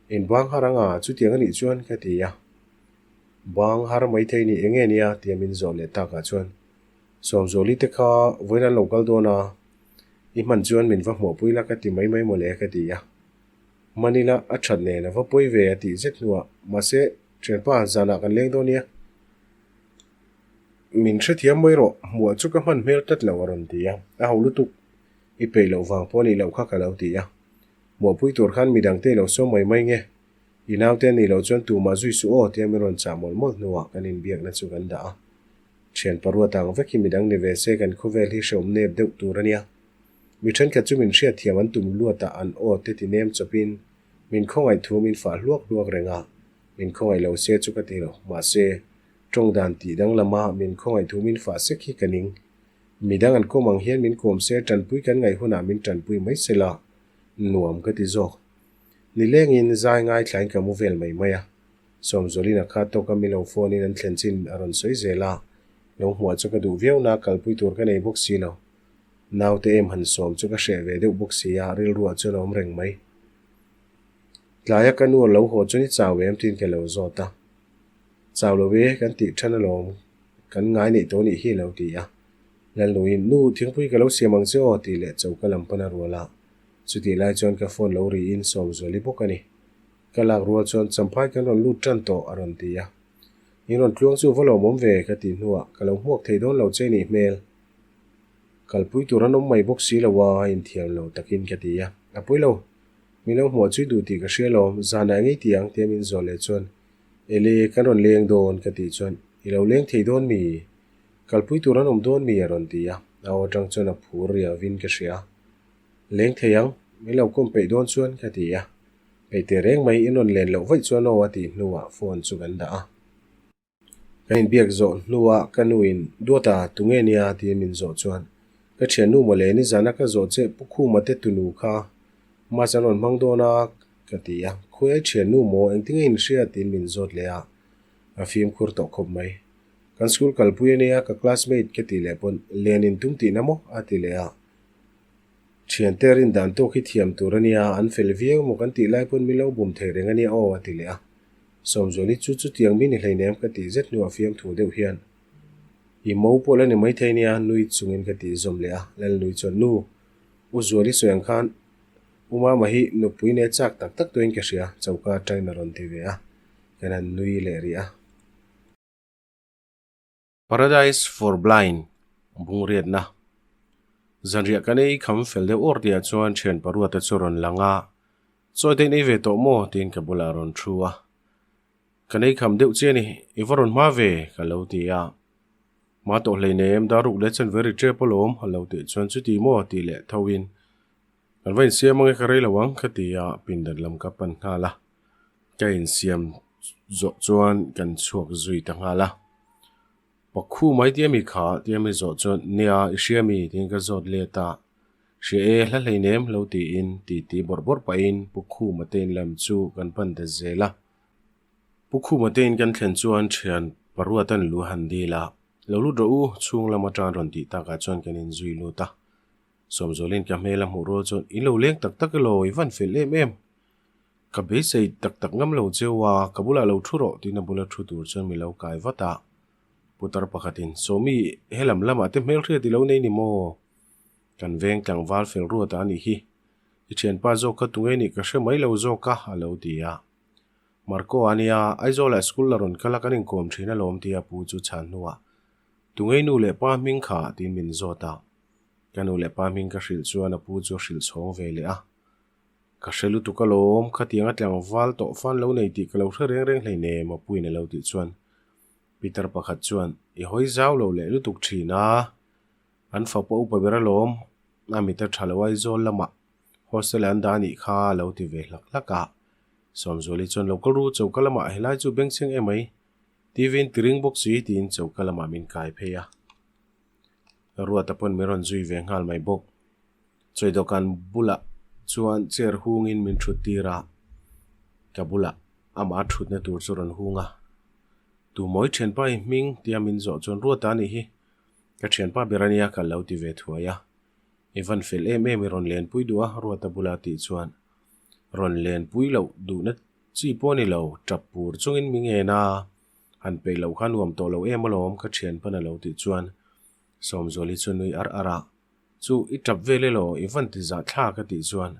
In bang har anga, chutiang a nih chuan ka ti a. Bang har maithei ni, enge nia? tia min zawh leh takah chuan, Sawmzuali te kha vawiin an lo kal dawn a, i hman chuan min va hmuahpui la ka ti mai mai mawle ka ti a. Hman ila a that nen a va pawi ve a tih zet hnuah, mahse, thianpa, zanah kan leng dawn nia. Min hrethiam mai rawh, hmuah chu ka hman hmel tlat lo a rawn ti a, a ho lutuk, i peih loh vang pawh a nih loh kha ka lo ti a. Hmuahpui tur khan midangte i lo sawm mai mai nge, i naute a nih loh chuan tumah zui suh aw tia min rawn chah mawlh mawlh hnuah kan inbiakna chu kan dah a. Thian paruat ang vek hi midang ni ve se kan khawvel hi hrehawm nep deuh tur a nia. Mi thenkhat chu min hriatthiam an tum luatah an aw te ti nem chawpin min khawngaih thu min fah hluak hluak reng a, min khawngaih lo se chu ka ti lo, mahse, tawng dan tih danglama min khawngaih thu min fah sek hi ka ning. Midang an kawm ang hian min kawm se tanpui kan ngaih hunah min tanpui mai se la, nuam ka ti zawk. Nilengin zai ngaithlain ka mu vel mai mai a, Sawmzawlina kha tawka mi lo phone in an thlen chin a rawn sawi zel a, lo hmuah chu ka duh viau na kalpui tur ka nei bawk si lo. Naute em han sawm chu ka hreh ve deuh bawk si a, rilruah chuan a awm reng mai. Tlaia ka nu a lo haw chuan i chau em tiin ka lo zawt a. Chau lo e, kan tih than alawm, kan ngai neih tawh nih hi a lo ti a. Lalnuiin, Nu, thingpui ka lo siam ang che aw tih leh choka lam pan a rual a. Chutih lai chuan ka phone lo riin Sawmzuali bawk a ni. Ka lak rual chuan Champhai kan rawn lut tan tawh a rawn ti a. In rawn tluang chu va lawmawm ve ka tih hnuah ka lo hmuak thei dawn lo che nih hmel. Kalpui tur an awm mai bawk si lo a, inthiam lo takin ka ti a. A pawi lo, min lo hmuah chui duh tih ka hria lawm, zanah ngei ti ang tia min zawh leh chuan Ele, kan rawn leng dawn ka tih chuan I lo leng thei dawn mi? Kalpui tur an awm dawn mi? a rawn ti a, a aw atang chuan a phur riauvin ka hria. Leng thei ang, min lo kawm peih dawn chuan ka ti a. Peih teh reng mai, in rawn len loh vaih chuan aw a tih hnuah phone chu kan dah a. Kan inbiak zawh hnuah ka nuin, Duata, tunge nia? tiin min zawh chuan, Ka Ka thiannu mawle, nizana ka zawh che Pu Khuma te tunu kha Mas an rawn hmang dawn a ka ti a, Khawi ai thiannu maw, engtinge in hria tiin min zawt leh a, a fimkhur tawh khawp mai. Kan school kalpui a nia, ka classmate ka tih leh pawn len in tum tihna maw a ti leh a. Thiante rin dan tawk hi thiam tur a nia, an fel viau maw kan tih lai pawn min lo bum thei reng a nia aw a ti leh a. Sawmzuali chu chutiang mi ni hleinem ka tih zet hnuah fiamthu deuh hian I mo pawh la ni maithei nia nui chungin ka tih zawm leh a, Lalnui chuan Nu, U Zuali sawi ang khan U Mama hi nupui nei chak tak tak tuahin ka hria, choka atangin a rawn ti ve a, kan han nui leh rih a. Paradise for Blind bungriatna Zanriah kan ei kham fel deuh awr tihah chuan thian paruata chu rawn lang a, Chawi te in ei ve tawh maw? tiin ka bulah a rawn thu a. Kan ei kham deuh che a ni, i va rawn hma ve? ka lo ti a. Hma tawh hleinem, dar ruk leh chanve ri tep alawm a lo tih chuan chuti maw? tih leh tho in kan va insiam ange ka rei lo ang ka ti a, pindan lam ka pan nghal a. Ka insiam zawh chuan kan chhuak zui ta nghal a. Pakhu mai tia mi kha tia mi zawh chuan nia i hria mi tiin ka zawt let a. Hria e hla hleinem lo tiin titi bawrh bawrh pahin Pu Khuma te in lam chu kan pan ta zel a. Pu Khuma te in kan thlen chuan thian paruat an lu han dil a. Lo lut rawh u chhung lam atang rawn tih takah chuan kan inzui lut a. Sawmzawlin ka hmel a hmuh rual chuan in lo leng tak tak elaw i van fel em em. Ka beisei tak tak ngam lo cheu a, ka bulah lo thu rawh tiin a bula thu tur chuan mi lo kai vat a. Putar pakhatin, Sawmi, helam lamah te hmelhriat i lo nei ni maw? Kan veng tlangval fel ruat a nih hi. I thianpa zawk kha tunge nih ka hre mai lo zawk a, a lo ti a. Marco a nia, Aizawlah school la rawn kal a kan inkawm thin alawm tia pu chu chhan hnuah, Tunge i nu leh pa hming kha? tiin min zawt a. Ka nu leh pa hming ka hrilh chuan a pu chu a hrilh chhawng ve leh a. Ka hre lutuk alawm, khatiang a tlangval tawh fan lo nei tih ka lo hre reng reng hleinem a puiin a lo tih chuan Peter pakhat chuan i hawi zau lo leh lutuk thin a, an fapa upa ber alawm, a mit a tha lo Aizawl lamah hostel an dah anih kha a lo ti ve hlak hlak a. Sawmzuali chuan lo kal ru choka lamah helai chu bengchheng emai TV in ti ring bawk si tiin choka lamah min kai phei a. Ruata pawn min rawn zui ve nghal mai bawk. Chawi dawhkan bulah chuan chair hungin min thut tir a, ka bulah amah thutna tur chu rawn hung a. Tumawi thianpa i hming tia min zawh chuan Ruata anih hi, ka thianpa ber ania ka lo ti ve thuai a. I van fel em em i rawn lenpui duh a Ruata bula tih chuan rawn lenpui loh duhna chi pawh a ni lo, tap pur chungin mi ngen a, han peih loh kha nuam tawh lo em alawm ka thianpan a lo tih chuan Sawmzuali chu nui ar ar a. Chu i tap vel elaw i van ti zah thla ka tih chuan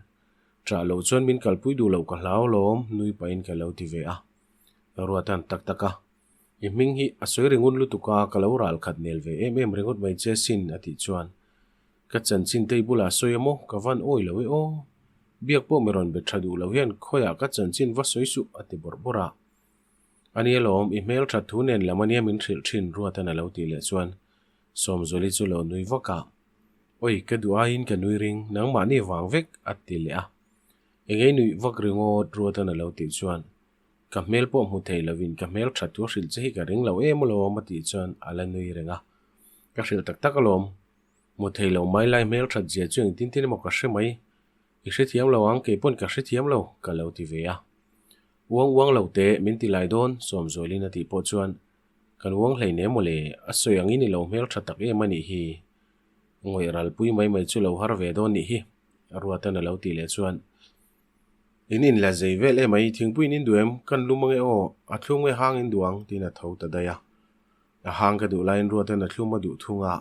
ṭah loh chuan min kalpui duh loh ka hlau alawm nui pahin ka lo ti ve a. Ruatan tak tak a, I hming hi a sawi ringawt lutuk a ka lo ral khat nel ve em em ringawt mai che sin a tih chuan ka chanchin te i bulah sawi a maw ka van awi lo e aw. Biak pawh mi rawn be ṭha duh lo hian khawiah ka chanchin va sawi suh a ti bawrh bawrh a. A nia lawm, i hmel ṭhat thu nen lam a nia min hrilh ṭhin Ruatan a lo tih leh chuan Sawmzuali chu lo nui vak a, Oi, ka duh aiin ka nui ring, nangmahni vang vek, a ti leh a. Engei nuih vak ringawt Ruatan a lo tih chuan, Ka hmel pawh hmu thei lovin ka hmel that thu a hrilh che hi ka ring lo em alawm, a tih chuan a la nui reng a. Ka hrilh tak tak alawm, hmu thei lo mai lai hmel that zia chu engtin tin emaw ka hre mai, i hrethiam lo ang, kei pawn ka hrethiam lo, ka lo ti ve a. Uang uang lo teh, min ti lai dawn, Sawmzualin a tih pawh chuan Kan uang hlei nem mawle, a sawi angin i lo hmel tha tak em a nih hi. Ngawih ralpui mai mai chu lo har ve dawn nih hi, a ruatan a lo tih leh chuan. In in la zei vel em ai, thingpui in in duh em, kan lum ange aw, a thlum nge hang in duh ang, tiin a tho ta daih a. A hang ka duh laiin ruatan a thlum a duh thung a.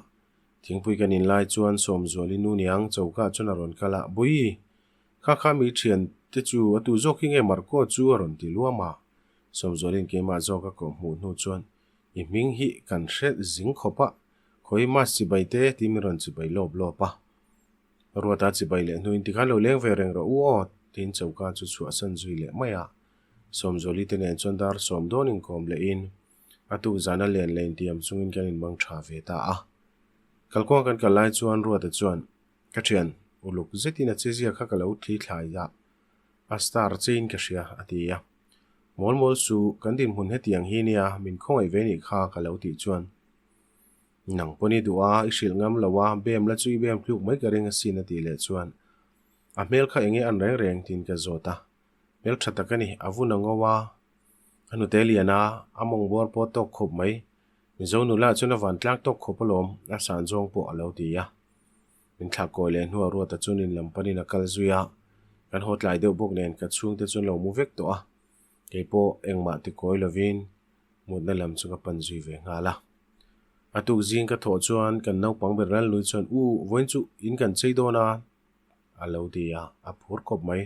Thingpui kan in lai chuan Sawmzuali nu niang choka chuan a rawn kal a, Bui! Kha kha mi thian te chu a tu zawk hi nge Marco chu a rawn ti luam a. Sawmzualin keimah zawk a kawh hmuh hnu chuan, I hming hi kan hre zing khawp a, khawi mas chibai te tih min rawn chibai lawp lawp a. Ruata chibai leh hnuin tikhan lo leng ve reng rawh u aw, tiin choka chu chhuahsan zui leh mai a. Sawmzuali te nen chuan dar sawm dawn inkawm lehin a tuk zana len leh intiam chungin kan inmang tha ve ta a. Kalkuang kan kal lai chuan Ruata chuan, Ka thian, uluk zetin a chezia kha ka lo thli thlai a. A star chein ka hria, a ti a. Mawl mawl su, kan dinhmun hetiang hi nia, min khawngaih ve nih kha ka lo tih chuan. Nang pawn i duh a, i hrilh ngam lo a, bem la chu i bem tluk mai ka ring asin a tih leh chuan a hmel kha enge an reng reng tiin ka zawt a. Hmel tha tak a ni, a vun a ngo a, a hnute lian a, a mawng bawr pawh tawk khawp mai. Mizo nula chuan a van tlang tawk khawp alawm, a san zawng pawh a lo ti a. Min thlak kawi leh hnuah Ruata chuan in lam panin a kal zui a, kan haw tlai deuh bawk nen ka chhungte chuan lo mu vek tawh a, kei pawh engmah ti kawi lovin mutna lam chu ka pan zui ve nghal a. A tuk zing ka thawh chuan kan naupang ber Lalnui chuan U, vawiin chu in kan chei dawn a, a lo ti a, a phur khawp mai.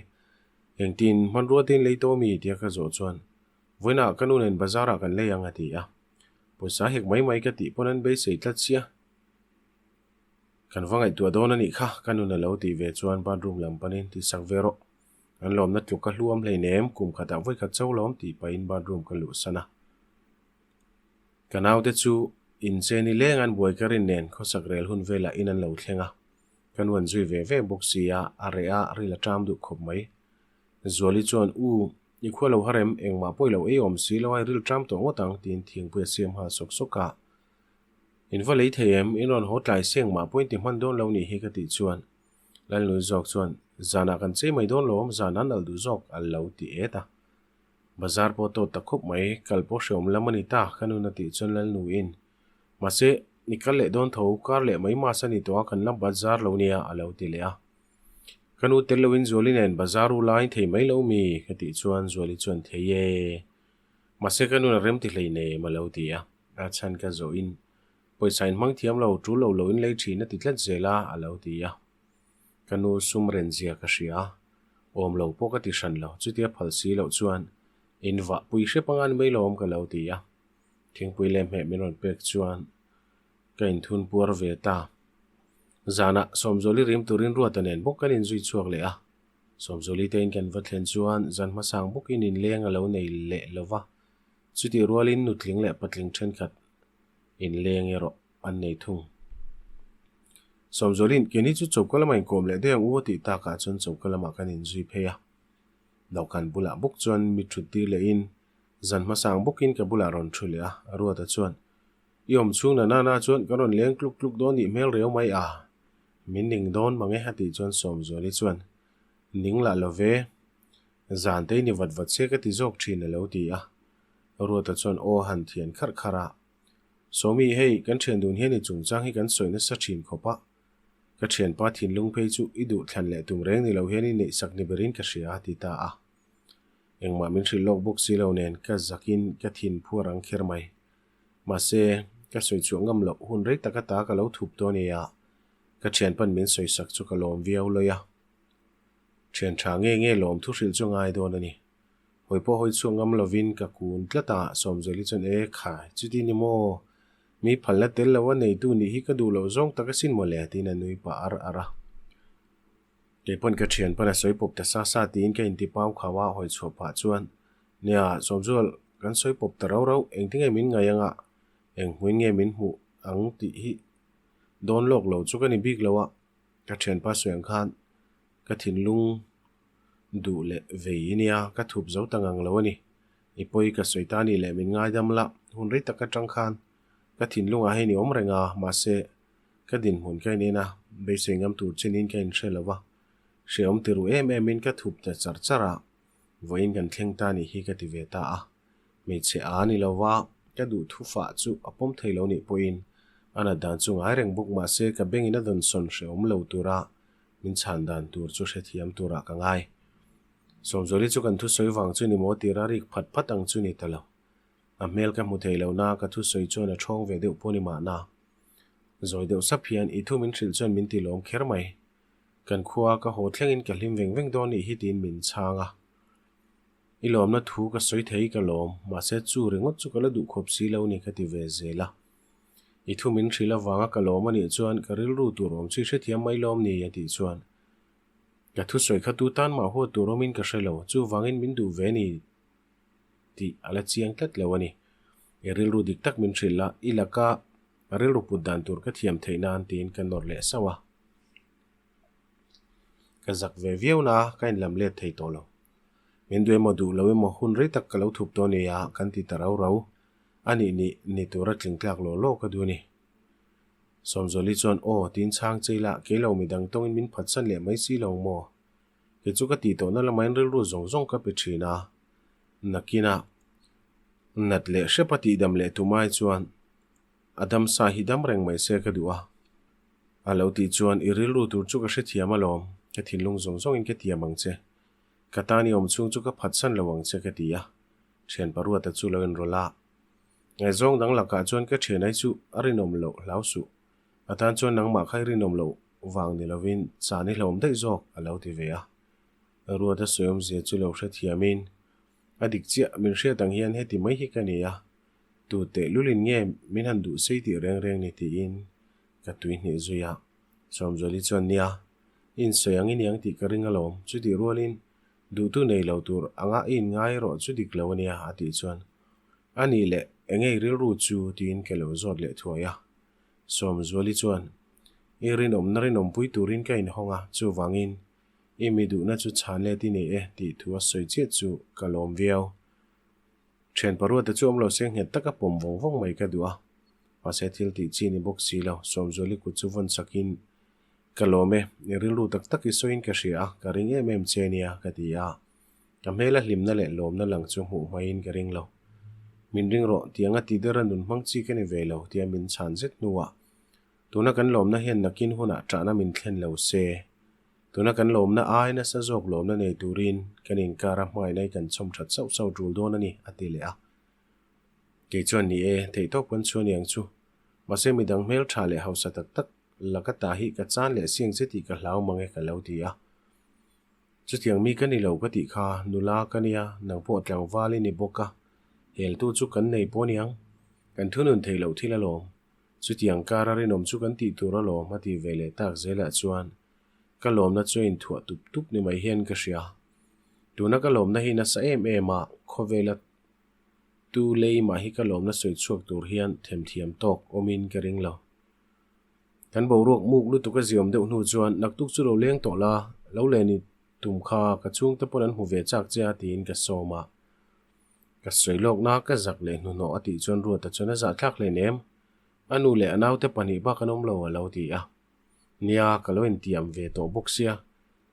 Engtin hmanrua te in lei tawh mi? tia ka zawh chuan Vawiinah ka nu nen bazar ah kan lei ang a ti a. Pawisa hek mai mai ka tih pawn an beisei tlat sia. Kan va ngaihtuah dawn a nih kha, ka nun a lo tih ve chuan bathroom lam panin ti sak ve rawh. An lawmna tluk ka hluam hleinem, kum khatah vawikhat cho lawm tih pahin bathroom ka luhsan a. Ka naute chu inche ni leng an buai ka rin nen khawsak rel hun velah in an lo thleng a. Ka nu an zui ve ve bawk si a, a reh a, ril a ṭam duh khawp mai. Zuali chuan, U, i khua lo harem, engmah pawh i lo ei awm si lo a, i ril ṭam tawh ngawt ang, tiin thingpui a siam nghal sawk sawk a. In va lei thei em? In rawn haw tlai si engmah pawh in ti hman dawn lo nih hi ka tih chuan Lalnui zawk chuan, Zanah kan chei mai dawn lawm, zan an alh duh zawk a lo ti et a. Bazar pawh tawt ta khup mai, kal pawh hreawm lam a ni ta, ka nun a tih chuan Lalnuiin, Mahse, i kal leh dawn tho, kar leh mai mas a ni tawh a, kan la bazar lo nia a lo ti leh a. Ka nu tel loin Zuali nen bazar u lai thei mai lo mi? ka tih chuan Zuali chuan, Thei e. Mahse ka nun a rem ti hlei nem a lo ti a, a chhan ka zawhin pawisa in hmang thiam lo, tul lo lo in lei thin a ti tlat zel a, a lo ti a. Ka nu sum ren zia ka hria a, awm lo pawh ka ti hran lo, chutia phal si loh chuan in vah pui hrep anga ni mai lawm ka lo ti a. Thingpui leh hmeh min rawn pek chuan ka inthun puar ve ta. Zanah Sawmzawli rim turin Ruata nen bawk kan inzui chhuak leh a. Sawmzawli te in kan va thlen chuan zan hmasang bawkin inleng a lo nei leh lo va, chutih rualin nutling leh patling thenkhat inleng erawh an nei thung. Sawmzawli'n keini chu choka lamah inkawm leh daih ang u a tih takah chuan choka lamah kan inzui phei a. Dawhkan bulah bawk chuan mi thut tir lehin zan hmasang bawkin ka bulah rawn thu leh a, Ruata chuan, I awm chhung na nana chuan kan rawn leng tluk tluk dawn nih hmel riau mai a, Min ning dawn mang e a tih chuan Sawmzuali chuan, Ning lah lo ve, zan te i ni vat vat se ka ti zawk thin a lo ti a. Ruata chuan aw han thian kharh kharh a, Sawmi, hei kan thian dun hian i chungchang hi kan sawi nasa thin khawp a, ka thianpa thinlung phei chu i duh thlan leh tum reng ni lo hian i neihsak ni berin ka hria a ti ta a. Engmah min hrilh lawk bawk si lo nen ka zakin ka thin phuar ang kher mai. Mahse, ka sawi chhuah ngam loh hun rei tak ata ka lo thup tawh a ni a, ka thianpan min sawi sak chu ka lawm viau lawi a. Thian tha nge nge lawm thu hrilh chu ngai dawn a ni. Hawi pawh hawi chhuak ngam lovin ka kun tlat a, Sawmzeli chuan e khai, chuti ni maw? Mi phalna tel lo a neitu nih hi ka duh loh zawng tak asin mawle tiin a nui pah ar ar a. Keipawn ka thianpan a sawi pawp ta sa sa tiin ka inti pau khau a, hawi chhuah pah chuan Nia, Sawmzual, kan sawi pawp ta rau rau, engtinge min ngaih anga, eng hmuin nge min hmuh ang tih hi dawn lawk lo chu ka ni bik lo a, ka thianpa sawi ang khan ka thinlung duh leh vei i nia, ka thup zo ta ngang lo a ni. I pawi ka sawi ta nih leh min ngaidam la, hun rei tak atang khan ka thinlungah hian i awm reng a, mahse ka dinhmun ka inen a, beisei ngam tur chenin ka inhre lo va, hrehawm ti ru em emin ka thup ta char char a. Vawiin kan thleng ta nih hi ka ti ve ta a, hmeichhe a ni lo va, ka duh thu fah chu a pawm thei lo nih pawhin a nat dan chu ngai reng bawk mahse ka bengin a dawnsawn hrehawm lo tura min chhan dan tur chu hrethiam turah ka ngai. Sawmzuali chu kan thusawi vang chu ni maw tira rik phat phat ang chu ni ta lo. A hmel ka hmu thei lo na ka thusawi chuan a ṭhawng ve deuh pawh ni mahna. Zawi deuh sap hian i thu min hrilh chuan min ti lawm kher mai. Kan khua ka haw thlengin ka hlim veng veng dawn nih hi tiin min chhang a. I lawmna thu ka sawi thei ka lawm, mahse chu ringawt chu ka la duh khawp si lo ni ka ti ve zel a. I thu min hrilh avanga ka lawm a nih chuan ka rilru tur awm chu i hrethiam mai lawm ni a tih chuan ka thusawi kha tu tan mah huat tur awmin ka hre lo, chuvangin min duh ve ni tih a la chiang tlat lo a ni. I rilru dik tak min hrilh la, i laka rilru put dan tur ka thiam theih nan tiin ka nawr leh sauh a. Ka zak ve viau na, ka inlam let thei tawh lo. Min duh emaw duh lo emaw hun rei tak ka lo thup tawh nia kan ti ta rau rau. A nih nih ni tura tling tlak law law ka duh a ni. Sawmzawli chuan, Aw, tiin chhang che ila, kei lo midang tawngin min phatsan leh mai si lo maw? Kei chu ka tih tawhna lamain rilru zawng zawng ka pe thin a. Nakinah nat leh hrep a tihdam leh tumai chuan a damsa hi dam reng mai se ka duh a. A lo tih chuan, I rilru tur chu ka hrethiam alawm, ka thinlung zawng zawngin ka tiam ang che. Ka tan i awm chhung chu ka phatsan lo ang che ka ti a. Thian Paruata chu lo inrawlh a. Ngaihzawng dang lakah chuan ka thian ai chu a rinawm loh hlau suh. A tan chuan nangmah kha i rinawm loh vang ni lovin chan i hlawm daih zawk a lo ti ve a. Ruata sawiawmzia chu lo hrethiamin, A dik chiah, min hriat ang hian heti mai hi ka ni a, tu tehlulin nge min han duh sei tih reng reng ni tiin ka tui hnih zui a. Sawmzuali chuan, Nia, i insawi ang i niang tih ka ring alawm, chutih rualin duhtu nei lo tur anga i inngai erawh chu dik lo a nia a tih chuan, A nih leh enge i rilru chu tiin ka lo zawt leh thuai a. Sawmzuali chuan, I rinawmna rinawmpui turin ka inhawng a, chuvangin i mi duhna chu chhan let i nei e tih thu a sawi chiah chu ka lawm viau. Thian paruata chu awm lo se nghet taka pawm vawng vawng mai ka duh a. Mahse thil tih chi ni bawk si lo, Sawmzuali kut chu vawn sakin, Ka lawm e, i rilru tak tak i sawiin ka hria a, ka ring em em che nia, ka ti a. Ka hmela hlimna leh lawmna lang chu hmuh hmaiin ka ring lo. Min ring rawh, tianga ti dera nun hmang chi ka ni ve lo, tia min chhan zet hnuah, Tuna kan lawmna hian nakin hunah ṭahna min thlen lo se. Tuna kan lawmna ai nasa zawk lawmna nei turin kan inkara hmaina hi kan chhawm ṭhat sauh sauh ṭul dawn a ni, a ti leh a. Kei chuan ni e, theihtawp kan chhuah niang chu. Mahse midang hmel ṭha leh hausa tak tak laka ta hi ka chan leh siang che tih ka hlau mang e ka lo ti a. Chutiang mi ka ni lo ka tih kha nula ka nia, nang pawh tlangval i ni bawk a, heltu chu kan nei pawh niang. Kan thunun theih loh thil alawm. Chutiang kara rinawm chu kan tih tur alawm a ti ve leh tak zelah chuan ka lawmna chu a inthuah tup tup ni mai hian ka hria. Tuna ka lawmna hi nasa em em a, khawvela tu lei mah hi ka lawmna sawi chhuak tur hian themthiam tawk awmin ka ring lo. Kan boruak muk lutuk a ziawm deuh hnu chuan naktuk chu lo leng tawh la, lo len i tum kha ka chhungte pawn an hmu ve chak che a tiin ka sawm a. Ka sawi lawkna ka zak leh hnuhnawh a tih chuan Ruata chuan a zahthlak hlen em? A nu leh a naute pahnih bak an awm lo a lo ti a. Nia, ka lo intiam ve tawh bawk sia,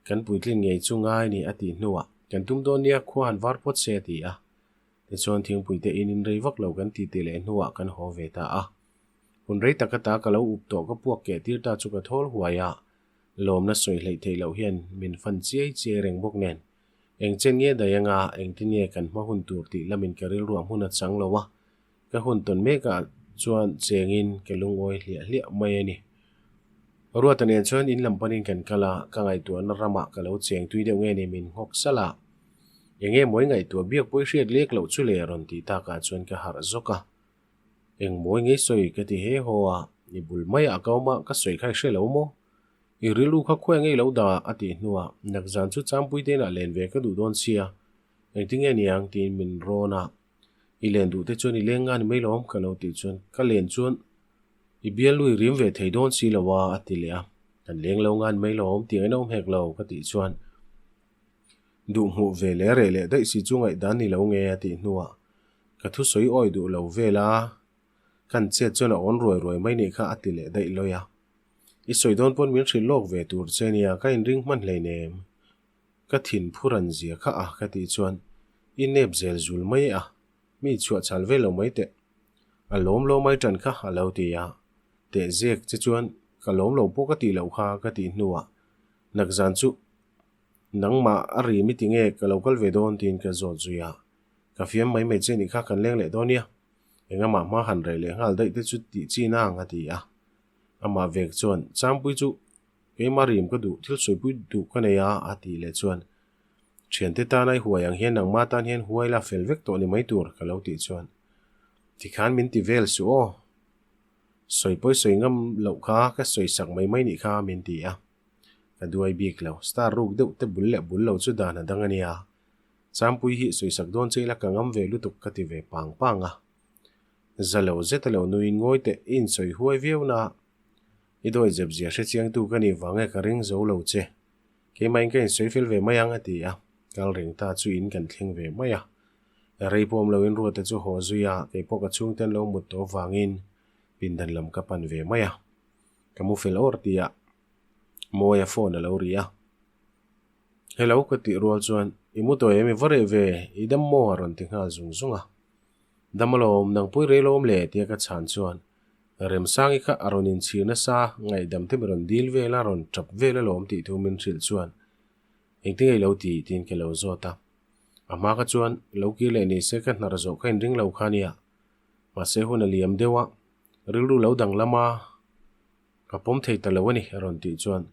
kan puitlin ngei chu ngai ni a tih hnuah kan tum dawn nia khua han var phawt se a ti a. Tichuan thingpuite in in rei vak lo kan ti tih leh hnuah kan haw ve ta a. Hun rei tak ata ka lo up tawh ka puak keh tir ta chu ka thawl huai a, lawmna sawi hleih theih loh hian min fan chiai chiai reng bawk nen. Eng chen nge daih anga engtin nge kan hma hun tur tih lamin ka rilruah hmun a chang lo a, ka hun tawn mekah chuan chengin ka lungawi hliah hliah mai a ni. Ruata nen chuan in lam panin kan kal a, ka ngaihtuahna ramah ka lo cheng tui deuh nge ni min nghawk salh a. Eng nge mawi ngaihtuah biak pawh i hriat lek loh chu le rawn tih takah chuan ka harh zawk a. Eng mawi ngei sawi ka ti he haw a, i bul maiah ka awm a, ka sawi kha i hre lo maw? I rilru kha khuai ngei lo dah a tih hnuah nakzan chu Changpui te inah len ve ka duh dawn sia, engtinge niang tiin min rawn a, i len duh te chuan i leng nga ni mai lawm ka lo tih chuan ka len chuan i bialnu i rim ve thei dawn si lo a a ti leh a, kan leng lo nga ni mai lawm tih ngaihna awm hek lo ka tih chuan duh hmuh ve leh reh leh daih si chu ngaihdan ni lo nge a tih hnuah ka thusawi awi duh lo vel a, kan chet chuan a awn ruai ruai mai nih kha a ti leh daih lawi a. I sawi dawn pawn min hrilh lawk ve tur che nia, ka inring hman hleinem. Ka thin phuran zia kha a ka tih chuan i nep zel zul mai a, mi chhuah chhal ve lo mai teh. A lawm lo mai tan kha a lo ti a, teh zek che chuan ka lawm lo pawh ka tih loh kha ka tih hnuah nakzan chu nangmah a ri mi tinge ka lo kal ve dawn tiin ka zawt zui a, ka fiam mai mai che nih kha kan leng leh dawn nia, engamah hma han reh leh nghal daih te chu tih chi nang a ti a. Amah vek chuan, Changpui chu keimah rim ka duh, thil sawipui duh ka nei a, a tih leh chuan, Thiante tana i huai ang hian nangmah tan hian huai la fel vek tawh ni mai tur, ka lo tih chuan, Tikhan min ti vel suh aw, sawi pawi sawi ngam loh kha ka sawi sak mai mai nih kha, min ti a. Ka duai bik lo, star ruk deuh te bul leh bul lo chu dan a dang a nia. Changpui hi sawi sak dawn che ila ka ngam ve lutuk ka ti ve pang pang a. Za lo zet a lo nuin ngawi teh i insawi huai viau na i dawi zep zia hre chiangtu ka nih vang e ka ring zo lo che. Keimahin ka insawi fel ve mai ang a ti a, kal reng ta chu in kan thleng ve mai a. Rei pawm loin Ruata chu haw zui a, keipawh ka chhungte an lo mut tawh vangin pindan lam ka pan ve mai a. Ka mu fel awr tih ah Mawia phone a lo ri a. Hello ka tih rual chuan i mu tawh em i va reh ve, i dam maw a rawn ti nghal zung zung a. Dam alawm, nangpui rei lawm le tia ka chhan chuan Remsangi kha a rawn inchhir nasa, ngaihdam te mi rawn dil vel a, rawn tap vel alawm tih thu min hrilh chuan engtin nge i lo ti tiin ka lo zawt a. A hma kha chuan lo kir leh ni se ka hnar zawh kha inring lo kha nia. Mahse hun a liam deuh a, rilru lo danglam a, ka pawm thei ta lo a ni a rawn tih chuan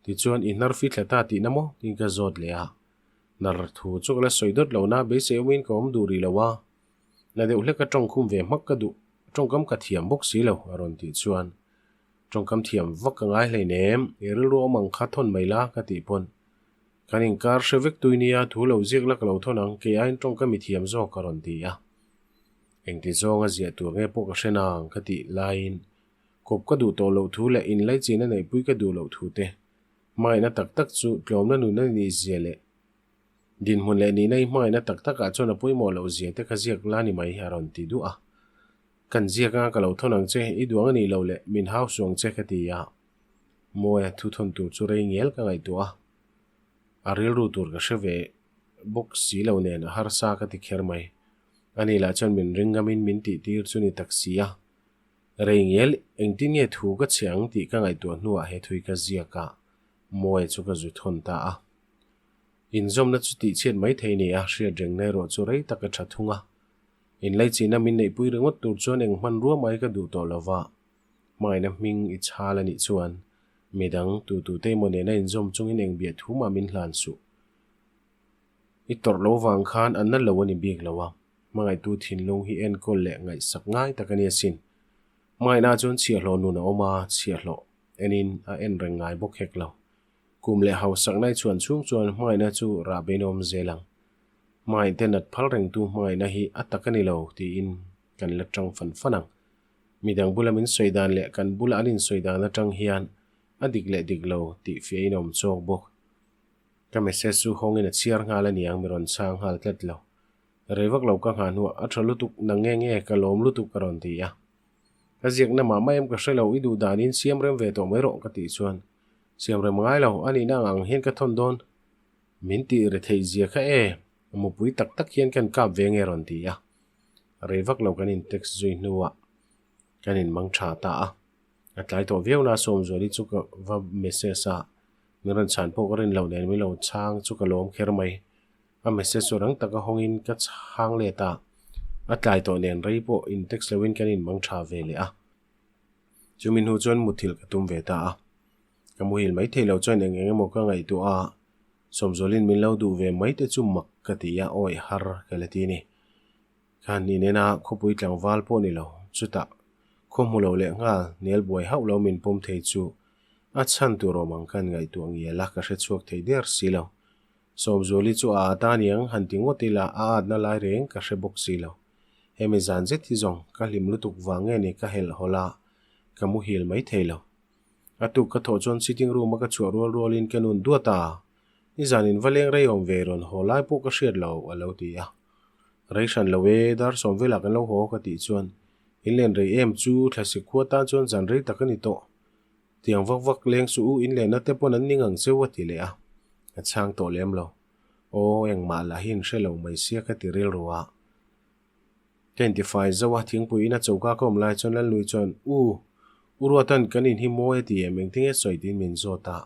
tichuan i hnar fithla ta tihna maw tiin ka zawt leh a. Hnar thu chu ka la sawi dawt lo na, beisei awmin ka awm duh rih lo a, na deuh hlek a tawngkhum ve hmak ka duh, tawngkam ka thiam bawk si lo a rawn tih chuan tawngkam thiam vak ka ngai hleinem, i rilru awm ang kha thawn mai la ka tih pawn kan inkar hre vek tui nia thu lo ziak la ka lo thawn ang, kei aiin tawngkam i thiam zawk a rawn ti a. Engti zawnga ziah tur nge pawh ka hre nang ka tih laiin kawp ka duh tawh loh thu leh inlaichin a neihpui ka duh loh thu te Hmangaihna tak tak chu tlawmna nun a nih zia leh dinhmun leh nihna hi hmangaihna tak takah chuan a pawimawh loh zia te kha ziak la ni mai a rawn ti duh a. Kan ziak anga ka lo thawn ang che, i duang a nih loh leh min hau suh ang che ka ti a. Mawia thu thawn tur chu rei ngial ka ngaihtuah a, a rilru tur ka hre ve bawk si lo nen a harsa ka ti kher mai. Ani lah chuan min ring ngamin min tih tir chu ni tak si a. Rei ngial, engtin nge thu ka chhe ang tih ka ngaihtuah hnuah he thui ka ziak a, Mawia chu ka zu thawn ta a. Inzawmna chu tihchhiat mai thei ni a, hriat rengna erawh chu rei tak a tha thung a. Inlaichinna min neihpui ringawt tur chuan eng hmanrua mai ka duh tawh lova, hmangaihna hming i chhal a nih chuan midang tutute emaw nena inzawm chungin eng biah thu mah min hlan suh. I tawrh lo vang khan an na lo a ni bik lo a, hmangaihtu thinlung hi enkawl leh ngaihsak ngai tak a ni asin. Hmangaihna chuan chhiahhlawh nun a awm a, chhiahhlawh enin a en reng ngai bawk hek lo. Kum leh hausakna i chhuan chhung chuan hmangaihna chu rah bein a awm zel ang. Hmangaihte nat phal rengtu hmangaihna hi a tak a ni lo tiin kan la tang fan fan ang. Midang bula min sawi dan leh kan bula an insawi dan atang hian a dik leh dik lo tih fiahin a awm chawk bawk. Ka message chu hawngin a chhiar nghal a niang mi rawn chhang nghal tlat lo. Rei vak lo ka nghah hnuah a tha lutuk nang nge nge ka lawm lutuk ka rawn ti a. Ka ziakna mah mah em ka hre lo i duh danin siam rem ve tawh mai rawh ka tih chuan siam rem ngai lo a nihna ang ang hian ka thawn dawn. Min tih ri theih zia kha e mupui tak tak hian kan kap ve nge rawn ti a. Rei vak lo kan in text zui hnuah kan in mang tha ta a. A tlai tawh viau na Sawmzuali chu ka va message a. Min rawn chhan pawh ka rin loh nen min lo chhang chu ka lawm kher mai. A message chu rang taka hawngin ka chhang let a, a tlai tawh nen rei pawh in text loin kan inmang tha ve leh a. Chumi hnu chuan muthilh ka tum ve ta a. Ka muhil mai thei lo chuan eng eng emaw ka ngaihtuah a, Sawmzualin min lo duh ve mai te chu mak ka ti a, awi har ka la ti a ni. Khan inena khawpui tlangval pawh ni lo, chutah khaw hmu lo leh nghal nel buai hauh lo min pawm thei chu a chhan tur awm ang khan ngaihtuah ngial a ka hre chhuak thei der si lo. Sawmzuali chu a at a niang han ti ngawt ila a atna lai reng ka hre bawk si lo. Hemi zan zet hi zawng ka hlim lutuk vang nge ni ka helh hawlh a, ka muhil mai thei lo. A tuk ka thawh chuan sitting room a ka chhuah rual rualin ka nun duat a, nizan in va leng rei awm ve rawn haw lai pawh ka hriat lo a lo ti a. Rei hran lo e, dar sawm velah kan lo haw ka tih chuan in len rei em chu thlasik khua tan chuan zan rei tak a ni tawh. Tiang vak vak leng suh u in lenna te pawn an ning ang cheu a ti leh a, ka chhang tawh lem lo. Aw engmah lah hi in hre lo mai sia ka ti rilru a. Ka intifai zauh a, thingpui ina choka ka awm lai chuan Lalnui chuan U, U Ruatan kan in hi mawi a ti em engtinge sawi tiin min zawt a.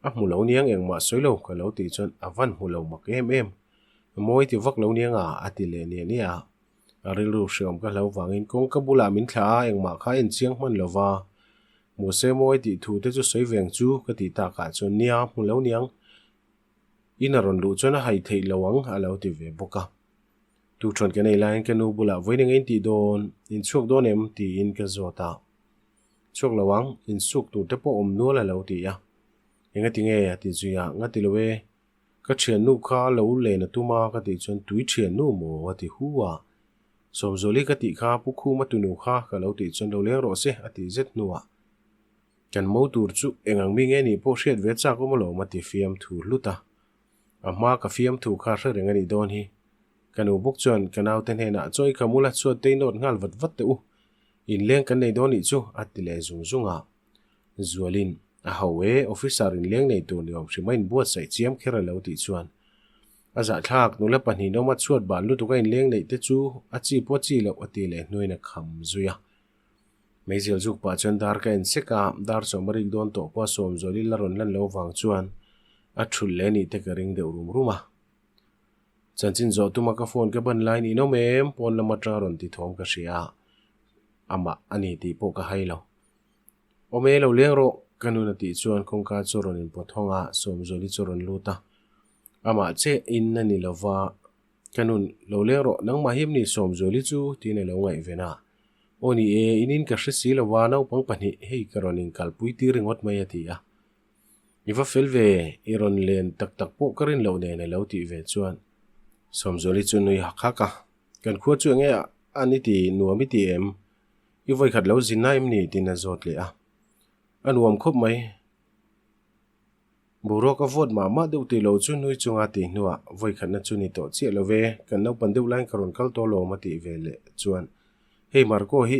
A hmu lo niang engmah sawi lo ka lo tih chuan a van hmu lo mak em em. Mawi ti vak lo niang a, a ti leh niah niah a. A rilru hreawm ka hlo vangin kawngka bulah min thlah a, engmah kha a inchiang hman lo va. Hmuh se mawi tih thu te chu sawi veng chu ka tih takah chuan nia hmu lo niang. In a rawn luh chuan a hai theih lo ang a lo ti ve bawk a. Tuṭhawn ka nei laiin ka nu bulah vawiin eng in tih dawn, in chhuak dawn em? tiin ka zawt a. Chhuak lo ang, insuk tur te pawh awm nual a lo ti a. Engati nge? a ti zui a, Ngati lo e, ka thiannu kha lo len a tum a ka tih chuan tui thiannu maw? a ti hu a. Sawmzuali ka tih kha Pu Khuma tunu kha ka lo tih chuan lo leng rawh se a tih zet hnuah kan mo tur chu eng ang mi nge nih pawh hriat ve chak awm alawm a ti fiam thu hlut a. A hma ka fiam thu kha hre reng a nih dawn hi. Ka nu bawk chuan ka naute hnenah chaw i kham ula chuan tei nawt nghal vat vat teh u. Inleng kan nei dawn nih chu a ti leh zung zung a. Zualin, A ho e, officer inleng nei tur ni awm hrim a inbuatsaih chiam kher a lo tih chuan a zahthlak nula pahnihin awm a chhuat ban lutuk a inleng neih te chu a chi pawh chi loh a ti leh hnuaiin a kham zui a. Meizial zuk pah chuan dar ka en sek a, dar sawm a rik dawn tawh pawh a sawm zual ila rawn lan lo vang chuan a thulh leh nih te ka ring deuh rum rum a. Chanchin zawh tuma ka phone ka ban laiin in awm em? Pawn lam atanga rawn ti thawm ka hria a, amah a ni tih pawh ka hai lo. Awm e lo leng rawh, ka nun a tih chuan kawngka chu rawn inpawt hawng a, Sawmzuali chu rawn lut a. Amah che in a ni lova, ka nun lo leng rawh, nangmah hi em ni Sawmzuali chu? tiin a lo ngaihven a. Aw ni e, in in ka hre si lova, naupang pahnih hei ka rawn inkalpui tir ringawt mai a ti a. I va fel ve, i rawn len tak tak pawh ka rin loh nen a lo tih ve chuan Sawmzuali chu nui hak hak a, Kan khua chu enge a ni ti nuam i ti em? I vawikhat lo zin na em ni? tiin a zawt leh a. A nuam khawp mai. Boruak a vawt mah mah deuh tih lo chu nui chunga tih hnuah vawikhatna chu ni tawh chiah lo ve, kan naupan deuh laiin ka rawn kal tawh lawm a tih ve leh chuan hei Marco hi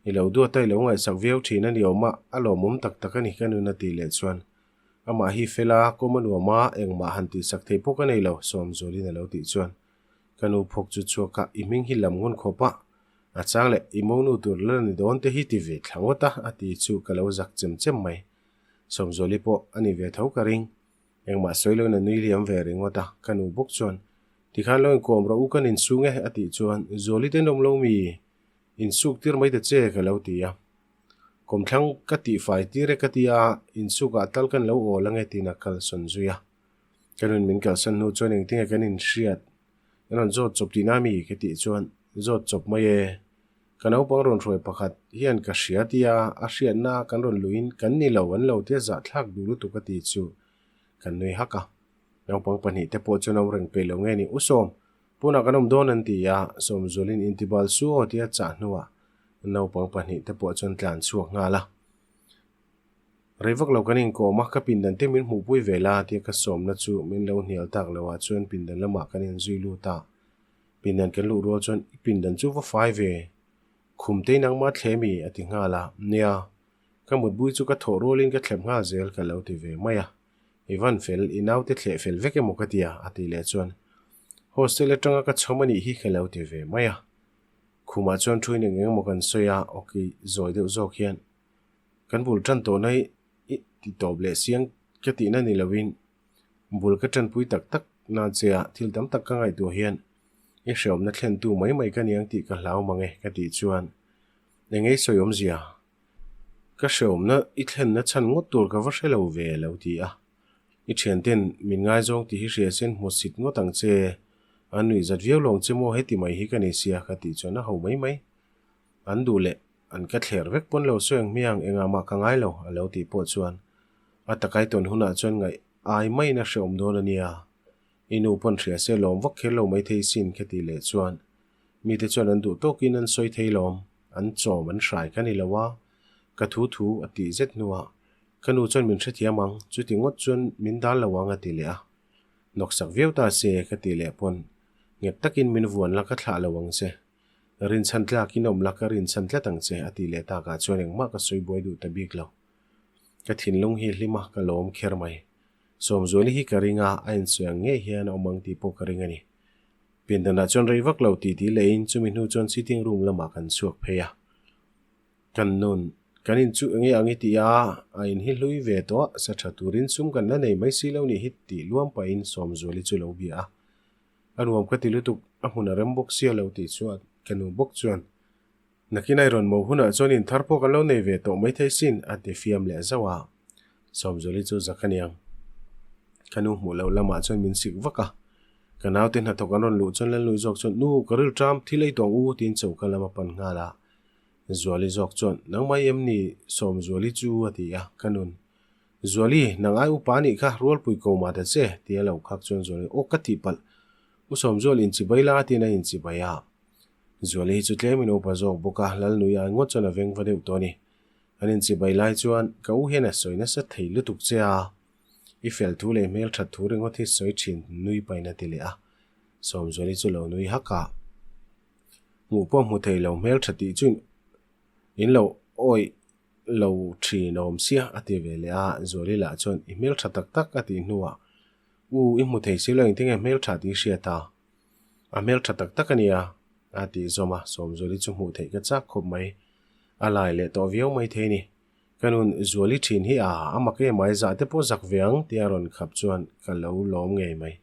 I lo duat a, i lo ngaihsak viau thin a ni awm a, a lawmawm tak tak a ni ka nun a tih leh chuan amah hi fel a, kawm a nuam a, engmah han tihsak thei pawh ka nei lo, Sawmzualin a lo tih chuan ka nu phawk chu chhuak a, i hming hi lam ngun khawp a, a chang leh i monu tur la ni dawn te hi ti ve thla ngawt a, a ti chu ka lo zak chem chem mai. Sawmzuali pawh a ni ve tho ka ring. Engmah sawi loin a nui liam ve ringawt a, ka nu bawk chuan tikhan lo inkawm rawh u kan insung e a tih chuan Zuali te an awm lo mi? Insuk tir mai ta che ka lo ti a. Kawmthlang ka tihfai tir e ka ti a, insukah tal kan lo awl ange tiin a kalsawn zui a. Ka nun min kalsan hnu chuan engtinge kan inhriat? An rawn zawt chawp tihna mi? Ka tih chuan zawt chawp mai e. Ka naupang rawn hruai pakhat hian ka hria tia a hriatna kan rawn luiin kan ni lo an lo tia zahthlak duh lutuk a ti chu kan nui hak a. Naupang pahnihte pawh chuan awm reng peih lo nge ni u Sawm, Pawnah kan awm dawn an ti a, Sawmzualin intibal su aw tia chah hnuah naupang pahnihte pawh chuan tlan chhuak nghal a. Rei vak lo kan inkawm a, ka pindan te min hmuhpui ve la tia ka sawmna chu min lo hnial tak lo ah chuan pindan lamah kan inzui lut a. Pindan kan luh rual chuan i pindan chu va fai ve, khum te nangmah thle mi a ti nghal a, nia, ka mutbui chu ka thawh rualin ka thlep nghal zel ka lo ti ve mai a. I van fel, i naute thleh fel vek emaw ka tia? a tih leh chuan, Hostel atanga ka chhawm a nih hi ka lo ti ve mai a. Khumah chuan thu in eng eng emaw kan sawi a, awki zawi deuh zawk hian, Kan bul tan tawhna hi i ti tawp leh siang ka tihna ni lovin bul ka tanpui tak tak na che a, thil tam tak ka ngaihtuah hian i hreawmna thlentu mai mai ka niang tih ka hlau mang e ka tih chuan, Engei sawi awmzia? Ka hreawmna i thlenna chhan ngawt tur ka va hre lo ve a lo ti a. I thianten min ngaizawng tih hi hria sen hmu sit ngawt ang che. An nuih zat viau lawng che maw heti mai hi ka nei sia ka tih chuan a ho mai mai. An duh leh an ka thler vek pawn lo sawi ang hmiang engah mah ka ngai lo a lo tih pawh chuan a takai tawn hunah chuan ngaih ai maiin a hreawm dawn a nia. I nu pawn hria se lawm vak kher lo maithei sin ka tih leh chuan Mite chuan an duh tawkin an sawi thei lawm, an chawm an hrai ka ni lo a, ka thu thu a tih zet hnuah ka nu chuan min hrethiam ang, chuti ngawt chuan min dal lo ang a ti leh a. Nawksak viau ta se ka ti leh pawn nghet takin min vuan la ka thlah lo ang che, rinchhan tlakin awm la ka rinchhan tlat ang che a tih leh takah chuan engmah ka sawi buai duh ta bik lo. Ka thinlung hi hlim a, ka lawm kher mai. Sawmzuali hi ka ring a, a insawi ang ngei hian a awm ang tih pawh ka ring a ni. Pindanah chuan rei vak lo ti ti lehin chumi hnu chuan sitting room lamah kan chhuak phei a. Kan nun, kan in chu enge ang i ti a, a in hi hlui ve tawh a, sa tha turin sum kan la nei mai si lo nih hi tih luam pahin Sawmzuali chu lo bia a. A nuam ka ti lutuk, a hmun a rem bawk sia lo tih chuan ka nu bawk chuan Nakin ai rawn mo hunah chuan in thar pawh kan lo nei ve tawh maithei sin a ti fiam leh zauh a. Sawmzuali chu zak a niang. Ka nu hmuh loh lamah chuan min sik vak a. Ka naute hnathawk an rawn luh chuan Lalnui zawk chuan Nu, ka ril ṭam, thil ei tawng u tiin choka lam a pan nghal a. Zuali zawk chuan Nangmah i em ni Sawmzuali chu a ti a, ka nun. Zuali, nang ai upa anih kha, rualpui ko mah ta che tia lo khak chuan Zuali Aw ka tihpalh, U Sawmzual inchibai la tiin a inchibai a. Zuali hi chu tlemin a upa zawk bawk a, Lalnui ai ngawt chuan a veng va deuh tawh a ni. An inchibai lai chuan ka u hian a sawi nasa thei lutuk che a, i fel thu leh hmel that thu ringawt hi sawi thin nui pain a ti leh a. Sawmzuali chu lo nui hak a, Hmuh pawh hmu thei lo hmel tha tih chu in lo awih lo thin awm sia a ti ve leh a, Zuali lah chuan i hmeltha tak tak a tih hnuah U i hmu thei si lo engtin nge hmeltha tih i hriat a? A hmeltha tak tak a nia a tih zawm a, Sawmzuali chu hmuh theih ka chak khawp mai. A lai leh tawh viau mai thei ni. Ka nun Zuali thin hi a a mak em ai zah te pawh zak ve ang tia rawn khap chuan ka lo lawm ngei mai.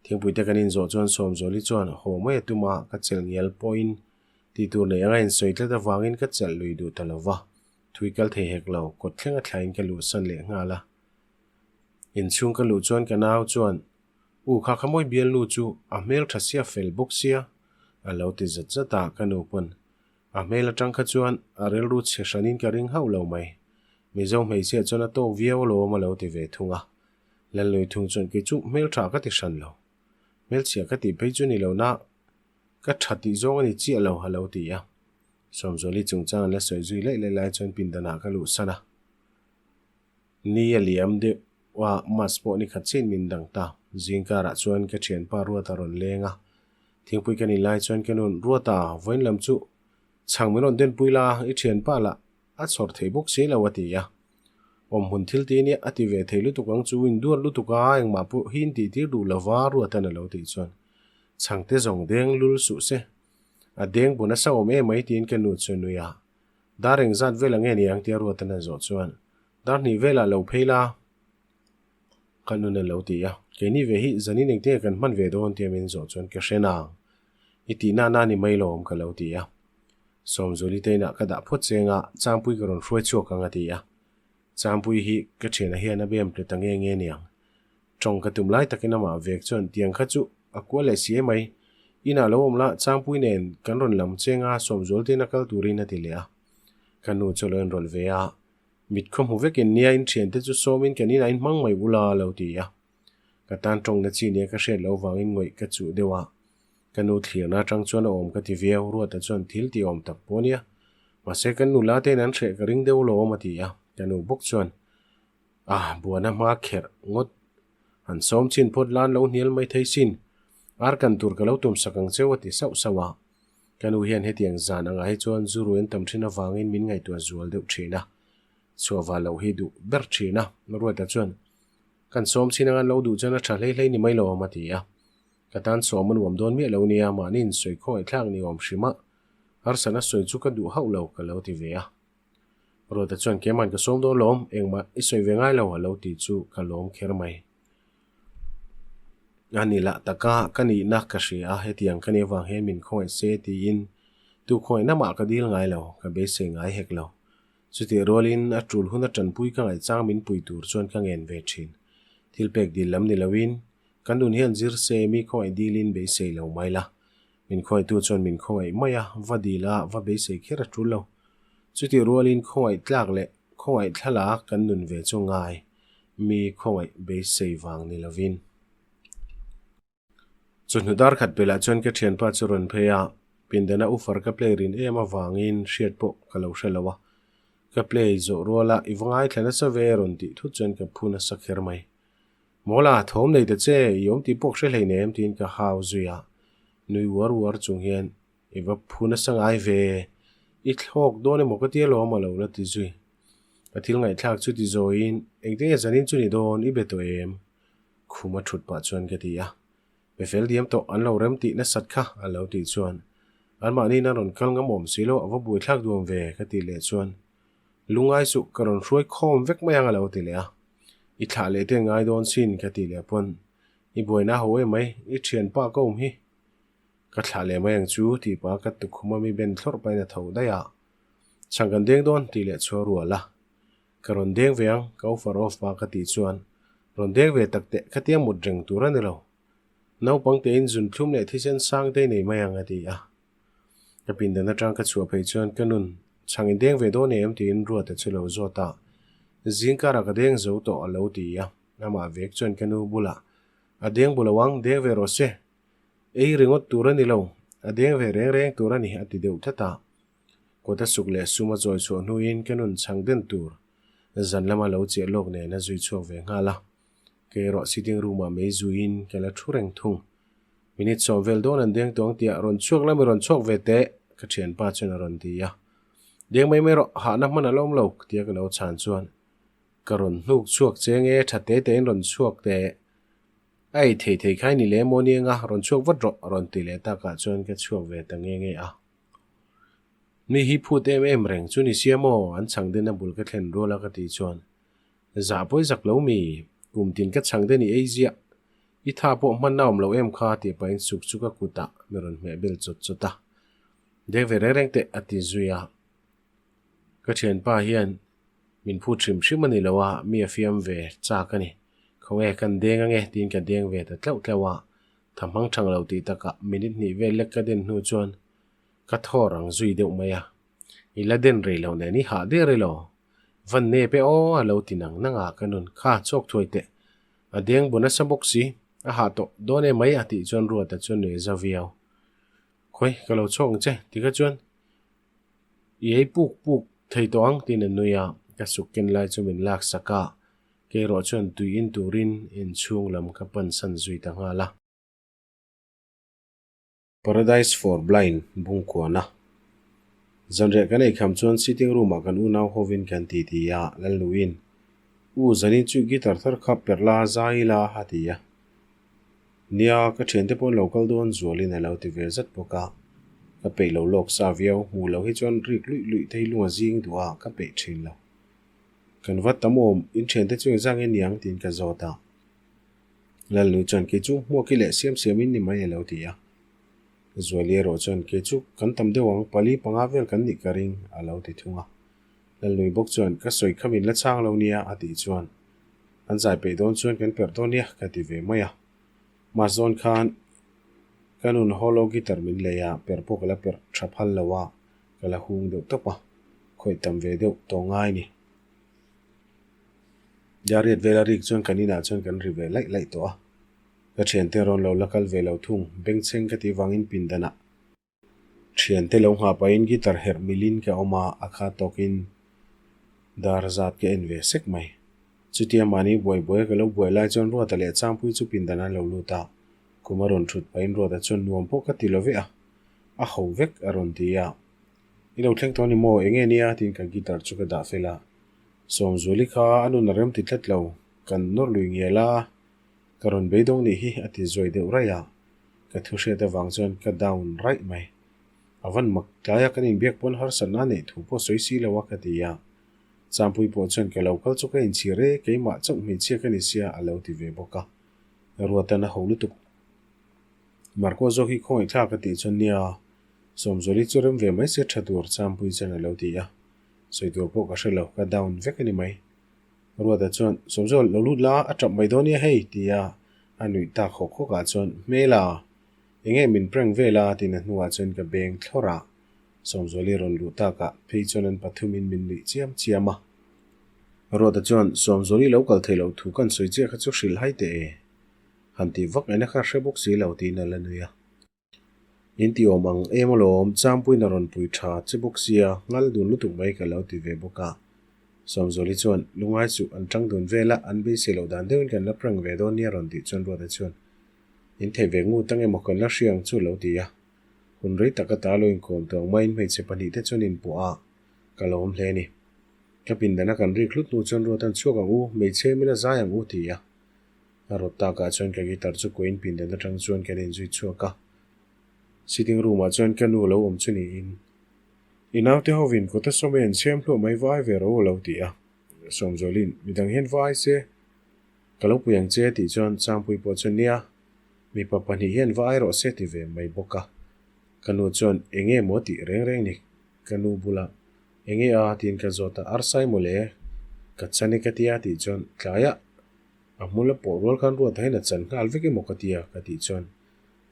Thingpuite kan inzawh chuan Sawmzuali chuan haw mai a tum a, ka chelh ngial pawhin Tih tur nei anga insawi tlat avangin ka chelh lui duh ta lo va, thui kal thei hek lo, kawt thleng a thlain ka luhsan leh nghal a. Inchhung ka luh chuan ka nau chuan, U kha kha mawi bialnu chu a hmel tha sia fel bawk sia, a lo ti zat zat a, ka nu pawn a hmel atang kha chuan a rilru chhe hranin ka ring hauh lo mai. Mizo hmeichhia chuan a tawk viau alawm a lo ti ve thung a. Lalnui thung chuan kei chu hmel tha ka ti hran lo. Hmelchhia ka tih phei chu ni lo na, Ka tha tih zawng a ni chiah lo, a lo ti a. Sawmzuali chungchang an la sawi zui laih laih lai chuan pindanah ka luhsan a. Ni a liam deuh a, Mas pawh ni khat chiahin min dang ta. Zingkarah chuan ka thianpa Ruata rawn leng a. Thingpui ka nih lai chuan ka nun, Ruata, vawiin lam chu chhang min rawn denpui la, i thianpa lah a chhawr thei bawk si lo, a ti a. Awmhmun thil ti nia a ti ve thei lutuk ang chu, induat lutuk a, engmah pawh hi intih tir duh lova, Ruata'n a lo tih chuan. Chhangte zawng deng lul suh se. A deng bun a sa awm em mai tiin ka nu chu a nui a. Dar eng zat vel ang nge ni ang tia Ruatan a zawh chuan, Dar hnih velah lo phei la, ka nun a lo ti a. Keini ve hi zanin engtinge kan hman ve dawn tia min zawh chuan ka hre nang. I tih na na ni mai lawm ka lo ti a. Sawmzuli te inah ka dah phawt cheng a, Changpui ka rawn hruai chhuak ang a ti a. Changpui hi ka thiana hian a bem tle ta nge nge niang. Tawng ka tum lai takin amah vek chuan tiang kha chu a kual leh si emai. Inah lo awm la, Changpui nen kan rawn lam cheng a, Sawmzual tein a kal turin a ti leh a. Ka nu chu a lo enrawlh ve a, Mit khaw hmu vekin nia in thiante chu sawmin kan inah in hmang mai ula a lo ti a. Ka tan tawngna chi nia ka hriat loh vangin ngawih ka chuh deuh a. Ka nu thlirna atang chuan a awm ka ti viau, Ruata chuan thil ti awm tak pawh nia. Mahse kan nula tein an hreh ka ring deuh lo awm a ti a, ka nu bawk chuan Ah, buana hma kherh ngawt. Han sawm chin phawt lan lo hnial mai thei sin. Ar kan tur ka lo tum sak ang cheu a ti sauh sauh a. Ka nu hian hetiang zan angah hi chuan zu ruin tam thin avangin min ngaihtuah zual deuh thin a. Chhuahva loh hi duh ber thin a. Ruata chuan, Kan sawm chin anga lo duh chuan a tha hlei hlei ni mai lo awm a ti a. Ka tan sawm a nuam dawn miah lo nia, mahni insawi khawngaihthlak ni awm hrim a. Harsatna sawi chu ka duh hauh lo ka lo ti ve a. Ruata chuan Keiman ka sawm dawn lawm, engmah i sawi ve ngai lo a lo tih chu ka lawm kher mai. A ni lah taka ka nihna ka hria a, hetiang ka nih avang hian min khawngaih se tiin tu khawngaihna mah ka dil ngai lo, ka beisei ngai hek lo. Chutih rualin a tul huna tanpui ka ngaihchang min pui tur chuan ka ngen ve thin. Thil pek dil lam ni loin kan nun hian zir se mi khawngaih dilin beisei lo mai la. Min khawngaihtu chuan min khawngaih mai a, va dil a, va beisei kher a tul lo. Chutih rualin khawngaih tlak leh khawngaih thlalak kan nun ve chu ngai, mi khawngaih beisei vang ni lovin. Chawhnu dar khat pelah chuan ka thianpa chu rawn phei a, pindana ufar ka play rin em avangin hriat pawh ka lo hre lo a. Ka play zawh ruala i va ngaithla nasa ve rawn tih thut chuan ka phu nasa kher mai. Mawla, thawm nei ta che, i awm tih pawh hre hlei nem tiin ka hau zui a. Nui uar uar chung hian, I va phu nasa ngai ve, i thlawk dawn emaw ka ti alawm a lo la ti zui. Ka thil ngaihthlak chu ti zawiin, Engtin nge zanin chu ni dawn, i be tawh em? Khum a thut pah chuan ka ti a. Be fel diam tawh, an lo rem tih nasat kha a lo tih chuan, Anmahniin an rawn kal ngam awm si lo, a va buaithlak duam ve ka tih leh chuan, Lungai suh, ka rawn hruai khawm vek mai ang a lo ti leh a. I thlah leh te ngai dawn sin ka tih leh pawn, I buaina ho em mai, i thianpa ka awm hi. Ka thlah leh mai ang chu tih pah ka tukhum a mi ben thlawrh pahin a tho daih a. Chhang kan deng dawn tih leh chhuah rual a. Ka rawn deng ve ang, ka offer off pah ka tih chuan, Rawn deng ve tak teh, khatiang mut reng tur a ni lo. Naupang tein zunthlum leh thisen sang te i nei mai ang a ti a. Ka pindan atang ka chhuah phei chuan ka nun chhang in deng ve dawn em tiin Ruata chu lo zawt a, zingkarah ka deng zo tawh a lo ti a, amah vek chuan ka nu bulah a deng bu lo ang, deng ve rawh se, ei ringawt tur a ni lo, a deng ve reng reng tur a ni a ti deuh tlat a. Kawt a suk leh sum a chawi chhuah hnuin ka nun chhang den tur zan lama lo chiah lawk nen a zui chhuak ve nghal a, kei erawh sitting room ah mei zuiin ka la thu reng thung. Minute sawm vel dawn an deng tawng tiah rawn chhuak la mi rawn chhuak ve teh ka thianpa chuan a rawn ti a. Deng mai mai rawh, hahna hman a la awm lo, tia ka lo chhan chuan ka rawn hnuk chhuak che nge tha te tein rawn chhuak teh. A ei thei thei khai ni le maw niang a, rawn chhuak vat rawh, rawn ti leh takah chuan ka chhuak ve ta nge nge a. Mi hi phut em em reng chu ni sia maw, an chhang den a bul ka thlen rual a ka tih chuan Zah pawi zak lo mi, kum tin ka chhang den i ei ziah, i tha pawh hmanna awm lo em kha tih pahin suk chu ka kutah mi rawn hmeh bel chawt chawt a. Deng ve reng reng teh a ti zui a. Ka thianpa hian min phut hrim hrim a ni lo a, mi a fiam ve chak a ni. Khawnge kan deng ange tiin ka deng ve ta tleuh tleuh a, tha hmang thang lo tih takah minute hnih vel lek ka den hnu chuan ka thaw rang zui deuh mai a. I la den rei lo nen i hah der elaw? Van nep e aw a lo ti nang nang a ka nun kha chawk thuai teh. A deng bu nasa bawk si, a hah tawh dawn em mai a tih chuan Ruata chuan nui a za viau. Khawi ka lo chhuak ang che ti kha chuan i ei puk puk thei tawh ang tiin a nui a, ka suk ken lai chu min lak sak a, keirawh chuan tui in turin inchhung lam ka pan san zui ta nghal a. Paradise for Blind bungkuana Zanriah kan eikham chuan sitting room ah kan unau hovin kan ti ti a, Lalnuin, U zanin chu guitar thar kha per la zai ila a ti a. Nia, ka thiante pawh an lo kal dawn zualin a lo ti ve zat bawk a. Ka peih lo lawk sa viau, hmuh loh hi chuan rik luih luih te hi lung a zing duh a, ka peih thin lo. Kan va tam awm, in thiante chu engzah nge niang tiin ka zawt a. Lalnu chuan kei chu hmuaki leh siam siamin ni mai a lo ti a. Zuali erawh chuan kei chu kan tam deuh ang, pali panga vel kan nih ka ring a lo ti thung a. Lalnui bawk chuan ka sawi kha min la chhang lo nia a tih chuan an zai peih dawn chuan kan perh dawn nia ka ti ve mai a. Mas zawn khan ka nun hollow guitar min lei a, perh pawh ka la perh tha phal lo a, ka la hung deuh tawp a, khawih tam ve deuh tawh ngai ni. Dariat vela rik chuan kan inah chuan kan ri ve laih laih tawh a, ka thiante rawn lo la kal ve lo thung, bengchheng ka tih vangin pindanah thiante lo nghah pahin guitar herh milin ka awm a, a kha tawkin dar zat ka en ve sek mai. Chutia mahni buai buai a ka lo buai lai chuan Ruata leh Changpui chu pindan an lo lut a, kum a rawn thut pahin Ruata chuan nuam pawh ka ti lo ve a, a ho vek a rawn ti a. I lo thleng tawh a ni maw? Enge nia? tiin ka guitar chu ka dah fel a. Sawmzuali kha a nun a rem ti tlat lo, kan nawr lui ngial a, ka rawn beidawng nih hi a ti zuai deuh raih a, ka thu hriat avang chuan ka down raih mai. A van mak tlai a kan inbiak pawn harsatna a neih thu pawh sawi si lo a ka ti a, Changpui pawh chuan ka lo kal chu ka inchhir e, keimah chauh hmeichhia ka ni sia a lo ti ve bawk a, Ruatan a ho lutuk. Marco zawk hi khawngaih thlak a tih chuan nia, Sawmzuali chu rem ve mai se tha tur Changpui chuan a lo ti a. Sawi tur pawh ka hre lo, ka down vek a ni mai. Ruata chuan, Sawmzual, lo lut la, a tap mai dawn nia hei, tia a nuih tak hawk hawk ah chuan, Hmela, enge min prank vel a? tiin a hnuah chuan ka beng thlawrh a. Sawmzuali rawn luh takah phei chuan an pathumin min nuih chiam chiam a. Ruata chuan, Sawmzuali lo kal thei loh thu kan sawi chiah kha chu hrilh hai teh e. Han tih vak ngaihna kha hre bawk si lo, tiin a la nui a. In ti awm ang em alawm, Changpuiin a rawn pui tha che bawk sia, nghal dun lutuk mai ka lo ti ve bawk a. Sawmzuali chuan, Lungai suh, an tang dun vel a, an beisei loh dan deuhin kan la prank ve dawn nia rawn tih chuan Ruata chuan, In thei ve ngut ang emaw kan la hria ang chu lo ti a. Hun rei tak ata lo inkawm tawh ang maiin hmeichhe pahnih te chuan inpawh a, ka lo awm hle a ni. Ka pindana kan rik hlut hnu chuan Ruata'n chhuak ang u, hmeichhe mila zai ang u ti a. A rawt takah chuan ka guitar chu kuain pindan atang chuan kan inzui chhuak a. Sitting room ah chuan ka nu lo awm chu niin, I naute hovin kawta sawm e an siam hluah mai vai ve ro a lo ti a. Sawmzualin, Midang hian vai se, ka lo pui ang che tih chuan Changpui pawh chuan nia, mipa pahnih hian va ai rawh se ti ve mai bawk a. Ka nu chuan, Enge maw tih reng reng ni? Ka nu bulah, Enge a? tiin ka zawt a, Arsai mawle, ka chan e ka tia tih chuan tlaiah A hmul a pawh rual khan ruat ahin a chan nghal vek emaw ka ti a, ka tih chuan,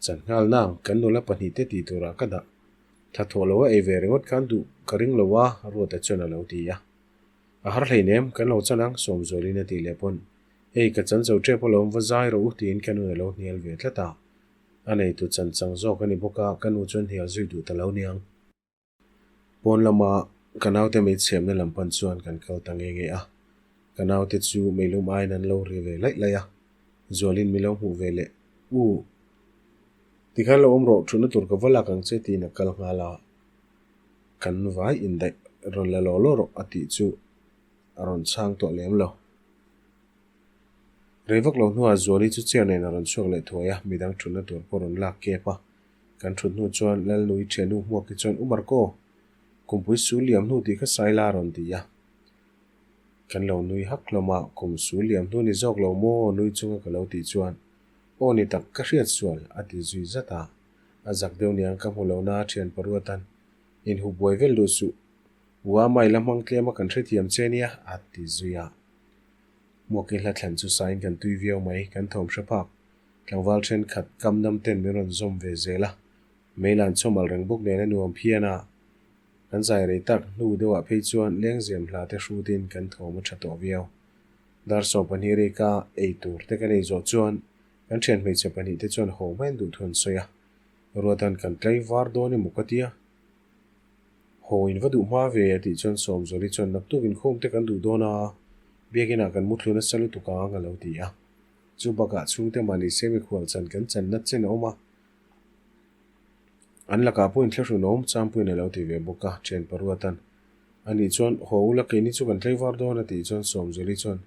Chan nghal nang, kan nula pahnih te tih turah ka dah. Tha thawh lo a ei ve ringawt khan duh ka ring lo a, Ruata chuan a lo ti a. A har hleinem, kan lo chan ang, Sawmzualin a tih leh pawn, Hei, ka chan zo tep alawm, va zai rawh u, tiin ka nun a lo hnial ve tlat a. A neitu chan chang zawk a ni bawk a, ka nu chuan hnial zui duh ta lo niang. Pawn lama ka naute mei chhiamna lam pan chuan kan kal ta nge nge a, ka naute chu meilum aiin an lo ri ve laih laih a, Zualin mi lo hmuh ve leh, U, tikhan lo awm rawh, thutna tur ka va lak ang che tiin a kal nghal a, kan vai indaih rawn la law law rawh a tih chu a rawn chhang tawh lem lo. Rei vak lo hnuah Zuali chu chair nen a rawn chhuak leh thuai a, midang thutna tur pawh rawn lak kep a. Kan thut hnu chuan Lalnui thiannu hmuak hi chuan U Marco, kumpui sul liam hnu tih kha Saila a rawn ti a. Kan lo nui hak hlawm a, kum sul liam hnu ni zawk lo maw nui chunga ka lo tih chuan Aw ni tak ka hriat sual a ti zui zat a. A zak deuh niang ka hmu lo na thian paruatan inhu buai vel duh suh. Ua mai la hmang tlem a kan hrethiam che nia a ti zui a. Hmuakin hla thlan chu sain kan tui viau mai, kan thawm hre phak. Tlangval thenkhat kam dam ten min rawn zawm ve zel a, meilan chawmal reng bawk nen a nuam phian a. Kan zai rei tak hnu deuhah phei chuan lengzem hla te hrutin kan thawm a tha tawh viau. Dar 12 rika ei tur te kan ei zawh chuan kan thian hmeichhe pahnih te chuan haw mai an duh thu an sawi a, Ruatan kan tlai var dawn emaw ka tia. Haw in va duh hma ve a tih chuan Sawmzawli chuan naktuk inkhawm te kan duh dawn a, biakinah kan muthlu nasa lutuk ang a lo ti a. Chu bakah chhungte mahni se mikhual chan kan chan nat chen a awm a, an lakah pawh inthlahrun awm Champuiin a lo ti ve bawk a, thian paruatan a nih chuan haw ula keini chu kan tlaivar dawn a tih chuan Sawmzawli chuan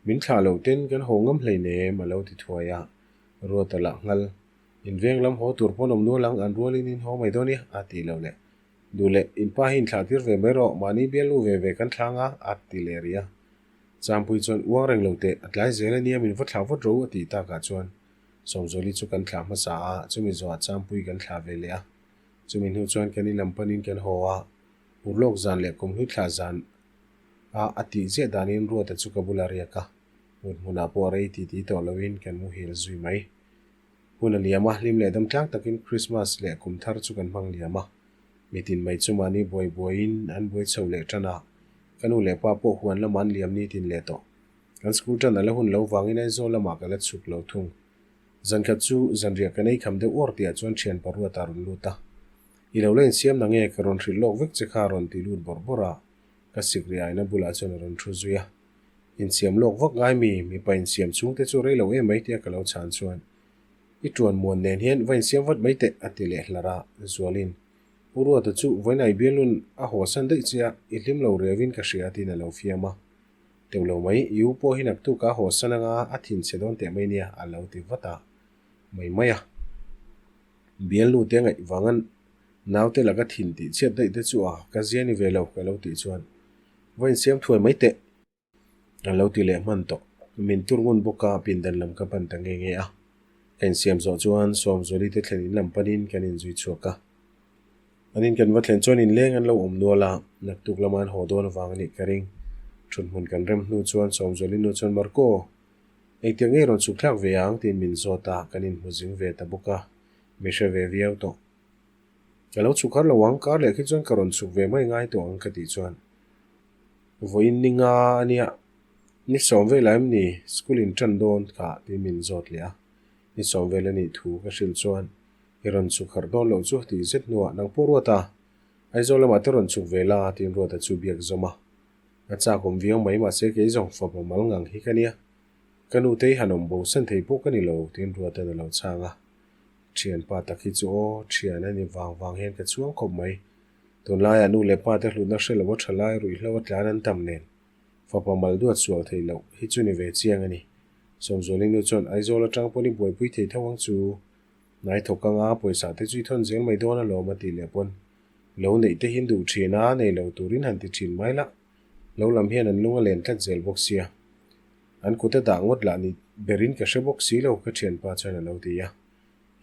min thlah loh ten kan haw ngam hleinem a lo ti thuai a, Ruata lah nghal. In veng lam haw tur pawn awm nual ang, an rualin in haw mai dawn i, a ti lo leh. Duh leh, in pa hi inthlah tir ve mai rawh, mahni bialnu ve ve kan thlang a, a ti leh rih a. Changpui chuan uang reng lo teh, a tlai zel a nia min va thlah vawt rawh u a tih takah chuan Sawmzawli chu kan thlah hmasa a, chumi zawhah Changpui kan thlah ve leh a. Chumi hnu chuan kan in lam panin kan haw a, urlawk zan leh kumhlui thlah zan a a tih ziah danin Ruata chu ka bulah riak a, mut hmunah pawh rei ti ti tawh loin kan muhil zui mai. Hun a liam a, hlim leh dam tlang takin Krismas leh kum thar chu kan hmang liam a. Mitin mai chu mahni buai buaiin an buai chho leh tan a, ka nu leh pa pawh huan lamah an liam nitin leh tawh. Kan school tan a la hun lo vangin Aizawl lamah ka la chhuk lo thung. Zankhat chu zanriah kan ei kham deuh uar tihah chuan thian paruat a rawn lut a. I lo la insiam na nge ka rawn hrilh lawk vek che kha a rawn ti lut bawrh bawrh a, ka sikri aina bulah chuan a rawn thu zui a. Insiam lawk vak ngai mi, mipa insiam chhungte chu rei lo em mai tia ka lo chhan chuan i tuan muan nen hian va insiam vat mai teh a ti leh hlar a, Zualin U Ruata chu vawiin ai bialun a hawsan daih che a, i hlim lo riauin ka hria tiin a lo fiam a. Teuh lo mai, i u pawh hi naktuk a hawsan anga a thinchhe dawn teh mai nia a lo ti vat a, mai mai a. Bialnu te ngaih vangan naute laka thin tih chhiat daih te chu a ka zia ni ve lo ka lo tih chuan Va insiam thuai mai teh. A lo ti leh hman tawh. Min tur ngun bawk a, pindan lam ka pan ta nge nge a. Ka insiam zawh chuan Sawmzuali te thlen in lam panin kan inzui chhuak a. An in kan va thlen chuan inleng an lo awm nual a, naktuk lama an haw dawn avang a nih ka ring. Thut hmun kan rem hnu chuan Sawmzuali nu chuan Marco, engtiang nge rawn chhuk thlak ve ang tiin min zawt a, kan inhmu zing ve ta bawk a, mi hre ve viau tawh. Ka lo chhuk har lo ang, kar leh khi chuan ka rawn chhuk ve mai ngai tawh ang ka tih chuan vawiin ni nga a nia, ni sawm vel ah em ni school in tan dawn kha tiin min zawt leh a, ni sawm vel a nih thu ka hrilh chuan i rawn chhuk harh dawn loh chu tih zet hnuah nang pawh Ruata Aizawl lamah te rawn chhuk ve la tiin Ruata chu biak zawm a, a chak awm viau mai mahse kei zawng fapa mal ngang hi ka nia, ka nute i han awm bo san thei pawh ka ni lo tiin Ruata'n a lo chhang a. Thianpa tak hi chu aw, thian a ni vang vang hian ka chuang khawp mai. Tunlaiah nu leh pa te hlutna hre lo a tha lai ruihhlo a tlan an tam nen. Fapa mal duat sual thei loh hi chu ni ve chiang a ni. Sawmzuali nu chuan Aizawl atang pawn i buaipui thei tho ang chu. Hnai thawk anga pawisa te chu i thawn zel mai dawn alawm a tih leh pawn lo neih te hian duh thin a, nei lo turin han ti thin mai lah. Lo lam hian an lung a len tlat zel bawk sia. An kut a dah ngawt lah ni berin ka hre bawk si lo ka thianpa chuan a lo ti a.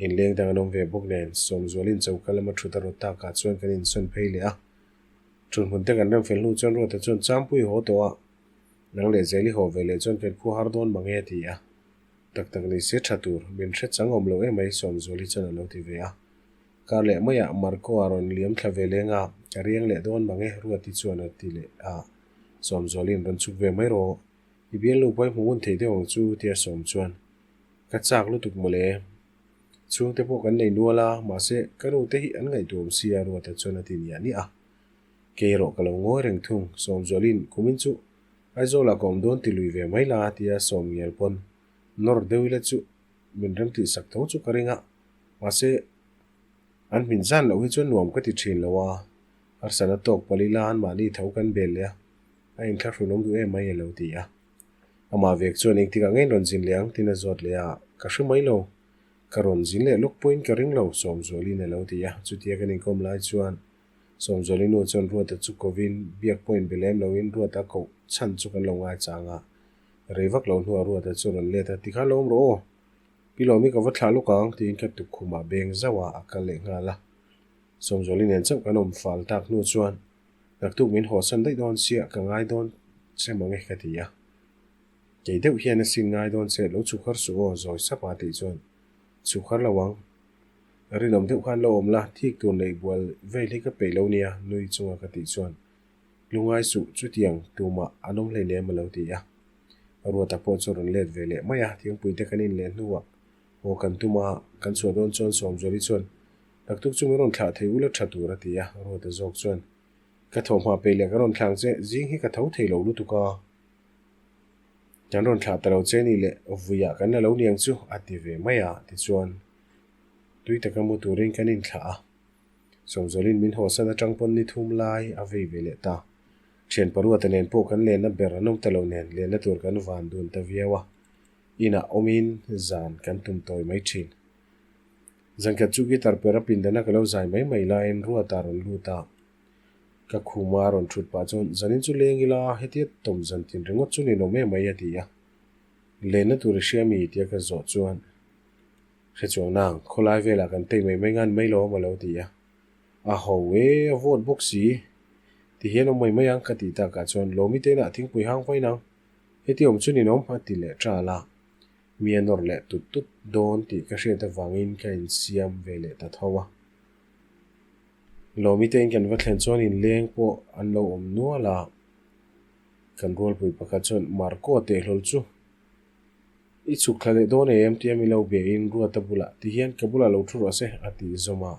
Inleng dang an awm ve bawk nen Sawmzualin choka lama thut a rawt takah chuan kan insawn phei leh a. Thunhmun te kan rem fel hnu chuan Ruata chuan Changpui haw tawh a, nang leh zel i haw ve leh chuan kan khua har dawn mang e a ti a. Tak tak ni se tha tur, min hre chang awm lo emai Sawmzuali chuan a lo ti ve a. Kar leh maiah Marco a rawn liam thla ve leng a, ka riang leh dawn mang e Ruati chuan a ti leh a. Sawmzuali'n rawn chhuk ve mai rawh. I bialnu pawh i hmu ngun thei deuh ang chu tia sawm chuan ka chak lutuk mawle. Chhungte pawh kan nei nual a, mahse ka nu te hi an ngaihtuah awm sia Ruata chuan a ti niah niah a. Kei erawh ka lo ngawi reng thung, Sawmzualin kumin chu Aizawlah ka awm dawn ti lui ve mai la tia sawm ngial pawn nawr deuh ila chu min remtih sak tho chu ka ring a, mahse an hmin zan loh hi chuan nuam ka ti thin lo a. Harsatna tawk palh ila anmahni tho kan bel leh a, a inthlahrun awm duh em mai a lo ti a. Amah vek chuan engtikah ngei rawn zin leh ang tiin a zawt leh a, ka hre mai lo. Ka rawn zin leh lawk pawhin ka ring lo, Sawmzualin a lo ti a. Chutia kan inkawm lai chuan Sawmzuali nu chuan Ruata chu kovin biak pawh inbe lem loin Ruata koh chhan chu kan lo ngaichang a. Rei vak lo hnuah Ruata chu rawn let a, Tikhan lo awm rawh aw. Pi Lawmi ka va thlah lawk ang tiin ka tukkhumah beng zauh a, a kal leh nghal a. Sawmzuali nen chauh kan awm fal tak hnu chuan naktuk min hawsan daih dawn sia ka ngai dawn che mang e ka ti a. Kei deuh hian a sin ngai dawn che lo chhuk har suh aw zawi sap a tih chuan chhuk har lo ang. Rinawm deuh khan lo awm la thik tur neih bual vel hi ka peih lo nia nui chunga ka tih chuan lungai suh chutiang tumah an awm hleinem a lo ti a. Ruata pawh chu a rawn let ve leh mai a, thingpui te kan in leh hnuah haw kan tum a, kan chhuah dawn chuan Sawmzuali chuan Naktuk chu min rawn thlah thei ula tha tur a ti a, Ruata zawk chuan Ka thawhhma peih leh ka rawn thlang che, zing hi ka tho thei lo lutuk a, kan rawn thlah ta lo che ni leh vuiah kan la lo niang chu a ti ve mai a, tichuan tui taka mu turin kan inthlah a. Sawmzawlin min hawsan atang pawn ni thum lai a vei ve leh ta. Thian Paruata nen pawh kan lenna ber an awm ta lo nen lenna tur kan van dun ta viau a. Inah awmin zan kan tum tawi mai thin. Zankhat chu guitar per a pindana ka lo zai mai mai laiin Ruata rawn lut a. Ka khuma a rawn thut pah chuan zanin chu leng ila hetia tawm zan tin ringawt chu ninawm em mai a ti a. Lenna tur i hria mi tia ka zawh chuan Hre chuang nang, khawlai velah kan tei mai mai ngan mai lo a lo ti a. A ho e, a vawt bawk si. Ti hian awm mai mai ang ka tih takah chuan Lawmi te inah thingpui hang vain ang. Heti awm chu ninawm a ti leh ṭal a. Mi a nawr leh tut tut dawn tih ka hriat avangin ka insiam ve leh ta tho a. Lawmi te in kan va thlen chuan inleng pawh an lo awm nual a. Kan rualpui pakhat chuan Marco tehlawl chu I chhuk thla leh dawn em tia mi lo bia in Ruata bulah ti hian ka bulah lo thu rawh se a tih zawm a.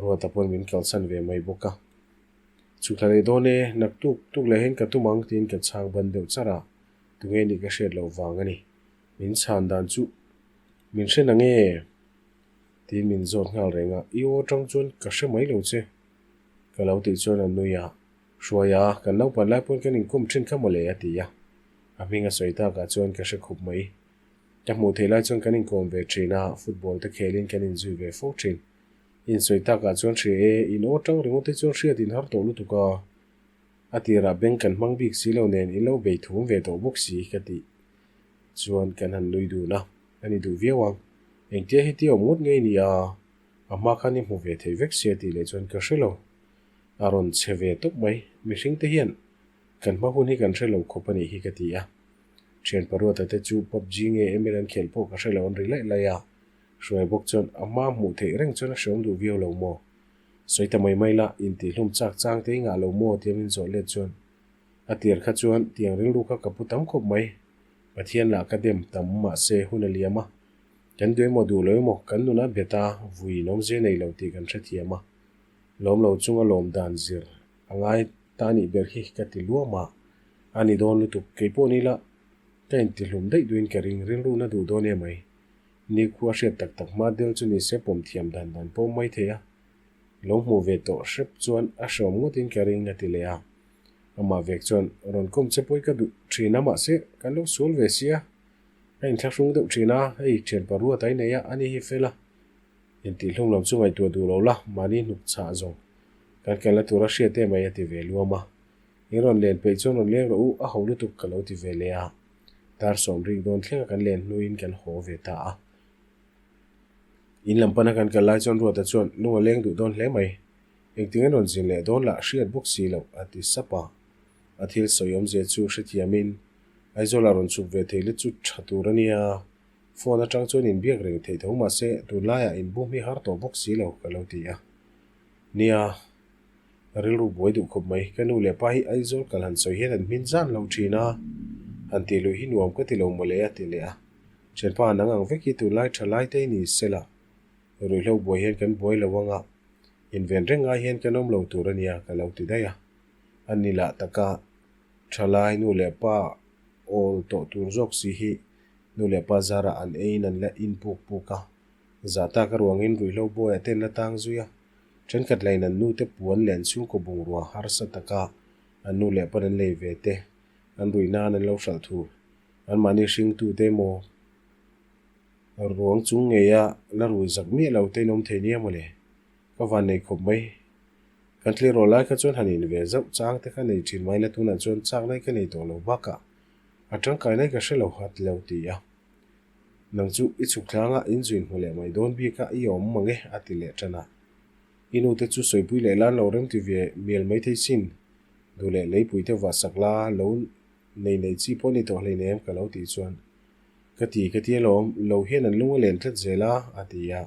Ruata pawn min kalsan ve mai bawk a. Chhuk thla leh dawn e, nak tuk tuk leh hian ka tum ang tiin ka chhang ban deuh char a, tunge nih ka hriat loh vang a ni. Min chhan dan chu min hre na nge? Tiin min zawt nghal reng a, i aw atang chuan ka hre mai lo che ka lo tih chuan a nui a. Hruai a, kan naupan lai pawn kan inkawm thin kha mawle a ti a. A hming a sawi takah chuan ka hre khup mai. Ka hmuh theih lai chuan kan inkawm ve thin a, football te khelin kan inzui ve fo thin. Insawi takah chuan hria e, in aw tang ringawt te chuan hriat in har tawh lutuk a. A tirah bank kan hmang bik si lo nen in lo bei thum ve tawh bawk si ka tih chuan kan han nui dun a, a ni duh viau ang. Engtia heti awm ngawt ngei ni a, a hma khan i hmu ve thei vek sia tih leh chuan ka hre lo. A rawn che ve tawp mai. Mihring te hian kan hma hun hi kan hre lo khawp a nih hi ka ti a. Thian Paruata te chu PUBG nge ML an khelh pawh ka hre lo an ri laih laih a. Hruai bawk chuan a hma hmuh theih reng chuan a hreawm duh viau lo maw? Sawi ta mai mai la, intihhlum chak chang te i ngah lo maw tia min zawh let chuan a tir kha chuan tiang rilru kha ka pu tam khawp mai. Pathian lah ka dem tam mahse hun a liam a. Kan duh emaw duh lo emaw kan nuna bet a, vui inawmzia nei lo tih kan hrethiam a. Lawm lo chunga lawm dan zir a ngai ta nih ber hi ka ti luam a, a ni dawn lutuk. Kei pawh ni la, ka intihlum daih duhin ka ring, rilru na duh dawn em mai. Ni khu a hriat tak tak hma del chu ni se pawm thiam dan dan pawh mai thei a. Lo hmuh ve tawh hrep chuan a hreawm ngawtin ka ring a ti leh a. Amah vek chuan rawn kawm che pawi ka duh thin a mahse kan lo sual ve sia. Ka inthlahrung deuh thin a, hei thianpa ruat a inei a, ani hi fel a. Intihhlum lam chu ngaihtuah duh lo la, mahni hnuk chhah zawng kan kalna tur a hriat em mai a ti ve luam a. In rawn len peih chuan rawn leng rawh u, a ho lutuk ka lo ti ve leh a. Dar sawm rik dawn thlenga kan len hnuin kan haw ve ta a. In lam pana kan kal lai chuan Ruata chuan lung a leng duh dawn hle mai. Engtin an rawn zin leh dawn lah hriat bawk si loh a ti sap a. A thil sawi awmzia chu hrethiamin Aizawlah rawn chhuk ve thei let chu tha tur a nia. Phone atang chuan inbiak reng theih tho mahse tunlaiah inbum hi har tawh bawk si lo ka lo ti a. Nia, rilru buai duh khawp mai. Ka nu leh pa hi Aizawl kal han sawi hian an hmin zan lo thin a, han tih luih hi nuam ka ti lo mawle a ti leh a. Thianpa nang ang vek hi tunlai tha lai te ni sela ruihhlo buai hian kan buai lo anga inven reng ngai hian kan awm lo tur a nia ka lo ti daih a. A ni lah taka thalai nu leh pa awl tawh tur zawk si hi Nu leh pa zarah an eiin an la in puk puk a, zah tak a ruangin ruihhlo buaiah te an la tang zui a. Thenkhat lain an nute puan leh an chhungkaw bungrua harsa taka an nu leh pawn an lei ve te, an ruih nan an lo hralh thur. Anmahni hringtute emaw ruang chung ngeia la rui zak miah lo te in awm thei nia mawle. Ka van nei khawp mai. Kan thlir rawh lai kha chuan han in ve zauh chang te kha nei thin mai la tunah chuan chak lai ka nei tawh lo bakah a tangkai lai ka hre lo hat lo ti a. Nang chu i chhuk thlanga in zuin hmu leh mai dawn bik a i awm mang e a ti leh tan a. I nu te chu sawipui leh lan lo rem ti ve mial mai thei sin. Duh leh leipui te vah sak la lo nei nei chi pawh ni tawh hleinem ka lo tih chuan ka ti ka ti alawm lo hian an lung a len tlat zel a a ti a.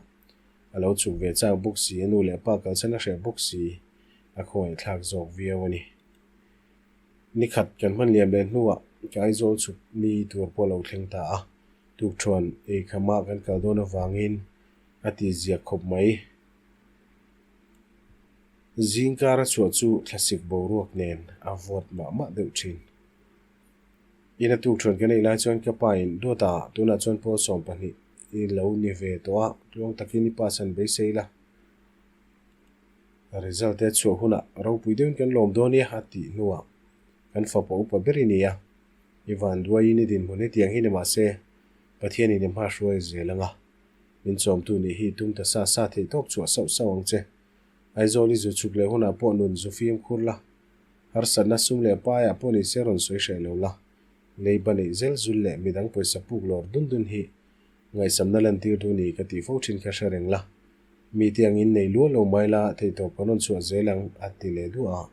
A lo chhuk ve chak bawk si, a nu leh pa kalsan a hreh bawk si, a khawngaihthlak zawk viau a ni. Ni khat kan hman liam leh hnuah ka Aizawl chhuk ni tur pawh a lo thleng ta a, tukṭhuan ei khamah kan kal dawn avangin a ti ziak khawp mai. Zingkar a chhuah chu thlasik boruak nen a vawt mah mah deuh ṭhin. Ina tukṭhuan kan ei lai chuan ka pa in, Duata, tunah chuan pawl 12 i lo ni ve tawh a, tluang takin i pass han beisei la. A result te chhuah hunah ropui deuhin kan lawm dawn nia a tih hnuah kan fapa upa ber i ni a, i van duaiin i dinhmun hetiang hi ni mahse Pathianin i hma hruai zel ang a, min chawmtu nih hi i tum ta sa sa theih tawp chhuah sauh sauh ang che. Aizawl i zu chhuk leh hunah pawh nun zu fimkhur la, harsatna sum leh paiah pawh ni se rawn sawi hreh lo la, leiba neih zel zul leh midang pawisa puk lawr dun dun hi Ngaihsamna lantir tu ni ka tih fo thin kha hre reng la, mite angin nei luah lo mai la, theihtawp kan rawn chhuah zel ang a ti leh duah a.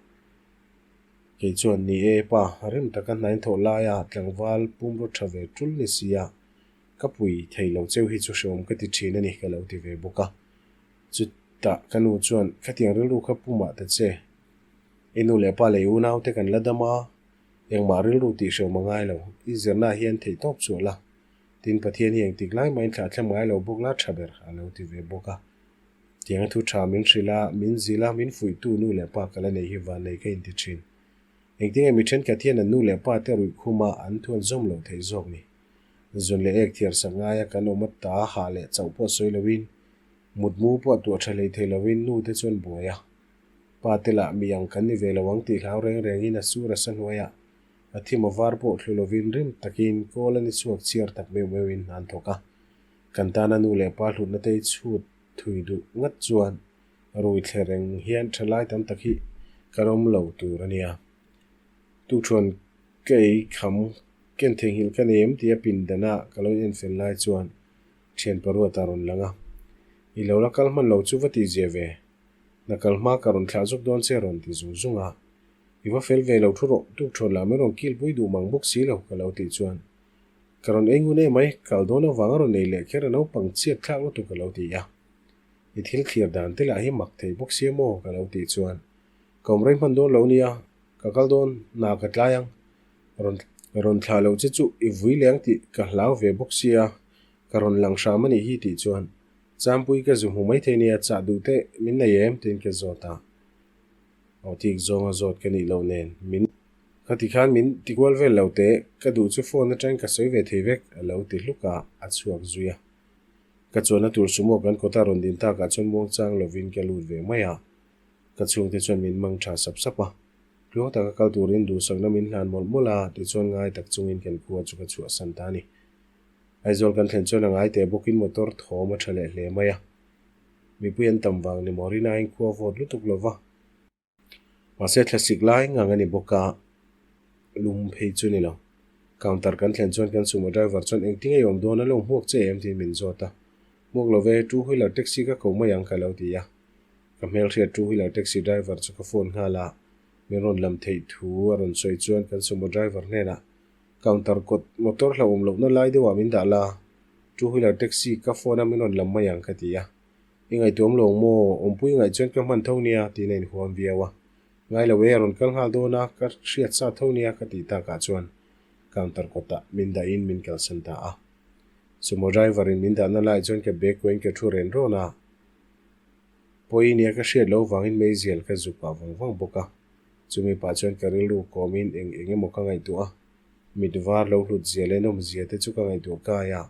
Kei chuan, Ni e pa, rem taka hnain thawh laia tlangval pumraw tha ve tul ni sia, ka pui thei lo cheu hi chu hreawm ka ti thin a ni ka lo ti ve bawk a. Chutah ka nu chuan, Khatiang rilru kha pu mah ta che, i nu leh pa leh i unaute kan la dam a, engmah rilru tih hreawm a ngai lo, i zirnaah hian theihtawp chhuah la, Tin, Pathian hi engtik lai mahin thlah thlem ngai lo bawk la tha ber a lo ti ve bawk a. Tianga thu tha min hrilh a, min zilh a, min fuihtu nu leh pa ka la nei hi vannei ka inti thin. Engtinge mi thenkhat hian an nu leh pa te ruih khum a an thu an zawm loh theih zawk ni. Zun leh ek thiar sak ngaia kan awm a ta hah leh chauh pawh sawi loin, mutmu pawh tuah tha hlei thei loin nu te chuan buai a. Pa te lah mi ang kan ni ve lo ang tih hlau reng rengin a sur a sa hnuaiah A thim a var pawh thlu lovin rim takin kawl a ni chhuak chhiar tak meuh meuhin an thawk a. Kan tana nu leh pa hlutna te chhut thui duh ngat chuan rui thle reng hian thalai tam tak hi kan awm lo tur a nia. Tukṭhuan ka ei kham ken theihnghilh ka nei em tia pindana ka lo infel lai chuan ṭhian paruat a rawn lang a. I lo la kal hman lo chu va tihzia ve. Na kal hma ka rawn thlah zuk dawn che a rawn ti zung zung a. I va fel ve lo thu rawh, tuk thawn lah min rawn kil pui duh mang bawk si lo ka lo tih chuan ka rawn ei ngun em mai, kal dawn avang a rawn ei leh kher a naupang chhiat thlak lutuk ka lo ti a. I thil thlir dan te lah hi mak thei bawk sia maw ka lo tih chuan ka awm rei hman dawn lo nia, ka kal dawn hna ka tlai ang, rawn rawn thlah loh che chu i vui leng tih ka hlau ve bawk sia, ka rawn lang hram a nih hi tih chuan Champui ka zu hmu maithei nia chah duh teh min nei em tiin ka zawt a. Aw tik zawnga zawt ka nih loh nen min Kha ti khan min ti kual vel lo teh, ka duh chu phone atangin ka sawi ve thei vek a lo ti hluk a, a chhuak zui a. Ka chuanna tur sumo kan kawta rawn din takah chuan muangchang lovin ka lut ve mai a, ka chhungte chuan min mang tha sap sap a. Tluang taka kal turin duhsakna min hlan mawlh mawlh a, tichuan ngai tak chungin kan khua chu ka chhuahsan ta a ni. Aizawl kan thlen chuan a ngai teh bawkin motor thawm a tha leh hle mai a. Mipui an tam vang ni maw rinain khua vawt lutuk lo va. Mahse thlasik lai ngang a ni bawk a, lum phei chu ni lo. Counter kan thlen chuan kan sumo driver chuan engtin nge awm dawn a lo hmuak che em tiin min zawt a. Hmuak lo ve, two wheeler taxi ka ko mai ang ka lo ti a. Ka hmelhriat two wheeler taxi driver chu ka phone nghal a, min rawn lam theih thu a rawn sawi chuan kan sumo driver hnenah counter kawt motor hlauhawm lohna lai deuhah min dah la, Two wheeler taxi ka phone a min rawn lam mai ang ka ti a. I ngaihtuam lo ang maw? Awmpui ngaih chuan ka hman tho nia tiin a inhuam viau a. Ngai lo e, a rawn kal nghal dawn a, ka hriat sa tho nia ka tih takah chuan counter kawtah min dahin min kalsan ta a. Sumo driver in min dahna laiah chuan ka bag kuahin ka thu ren rawn a. Pawi nia ka hriat loh vangin meizial ka zu pah vang vang bawk a. Chumi pah chuan ka rilru kawmin eng eng emaw ka ngaihtuah a. Mit var lo hlut zia leh nawm zia te chu ka ngaihtuah kai a,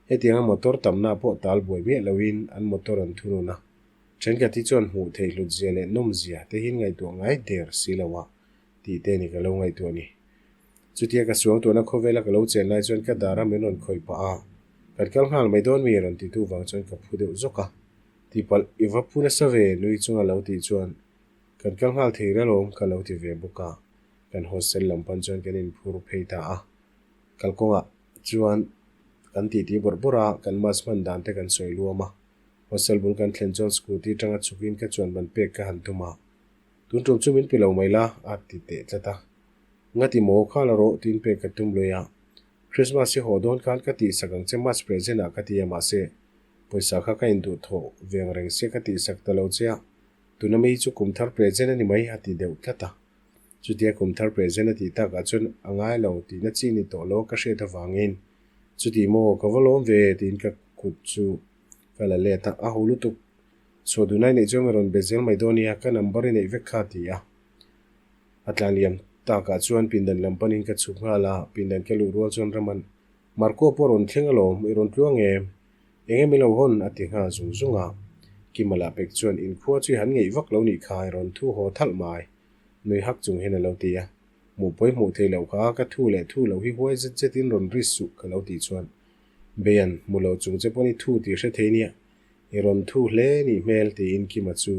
hetianga motor tamna pawh tal buai miah loin an motor an thunun a. Thenkhat hi chuan hmuh theih hlut zia leh nawm zia te hi ngaihtuah ngai der si lo a tih te ni ka lo ngaihtuah ni. Chutia ka suang tuahna khawvela ka lo chen lai chuan ka dar a min rawn khawih pah a, Kan kal nghal mai dawn mi rawn titu vang chuan ka phu deuh zawk a. Tihpalh i va phu nasa ve nui chunga lo tih chuan kan kal nghal thei ralawm ka lo ti ve bawk a, kan hostel lam pan chuan kan inphur phei ta a. Kalkawngah chuan kan titi bawrh bawrh a, kan mask hman dan te kan sawi luam a. Hostel bul kan thlen chuan scooty tanga chhukin ka chuan ban pek ka han tum a, Tun tum chu min pe lo mai la a ti teh tlat a. Ngati maw kha la rawh tiin pek ka tum lui a. Christmas hi haw dawn khan ka tihsak ang che March present ah ka ti a mahse pawisa kha ka induh thawh veng reng sia ka tihsak ta lo che a, tuna mi chu kum thar present a ni mai a ti deuh tlat a. Chutia kum thar present a tih takah chuan a ngai lo tihna chi ni tawh lo ka hriat avangin chuti maw ka va lawm ve tiin ka kut chu ka la let a, a ho lutuk. Chhuah dunai neih chuan ka rawn be zel mai dawn nia, ka number i neih vek kha a ti a. A tlan liam takah chuan pindan lam panin ka chhuk nghal a, pindan ka luh rual chuan Raman, Marco pawh rawn thleng alawm, i rawn tluang em? Eng em i lo hawn? a ti nghal zung zung a. Kima lah pek chuan inkhua chu i han ngeih vak lo nih kha, i rawn thu haw thalh mai, nui hak chung hian a lo ti a. Hmuh pawi hmuh theih loh kha ka thu leh thu loh hi huai zet zetin rawn ri suh ka lo tih chuan Beian, hmu lo chung che pawn i thu tih hre thei nia, i rawn thu hle nih hmel tiin Kima chu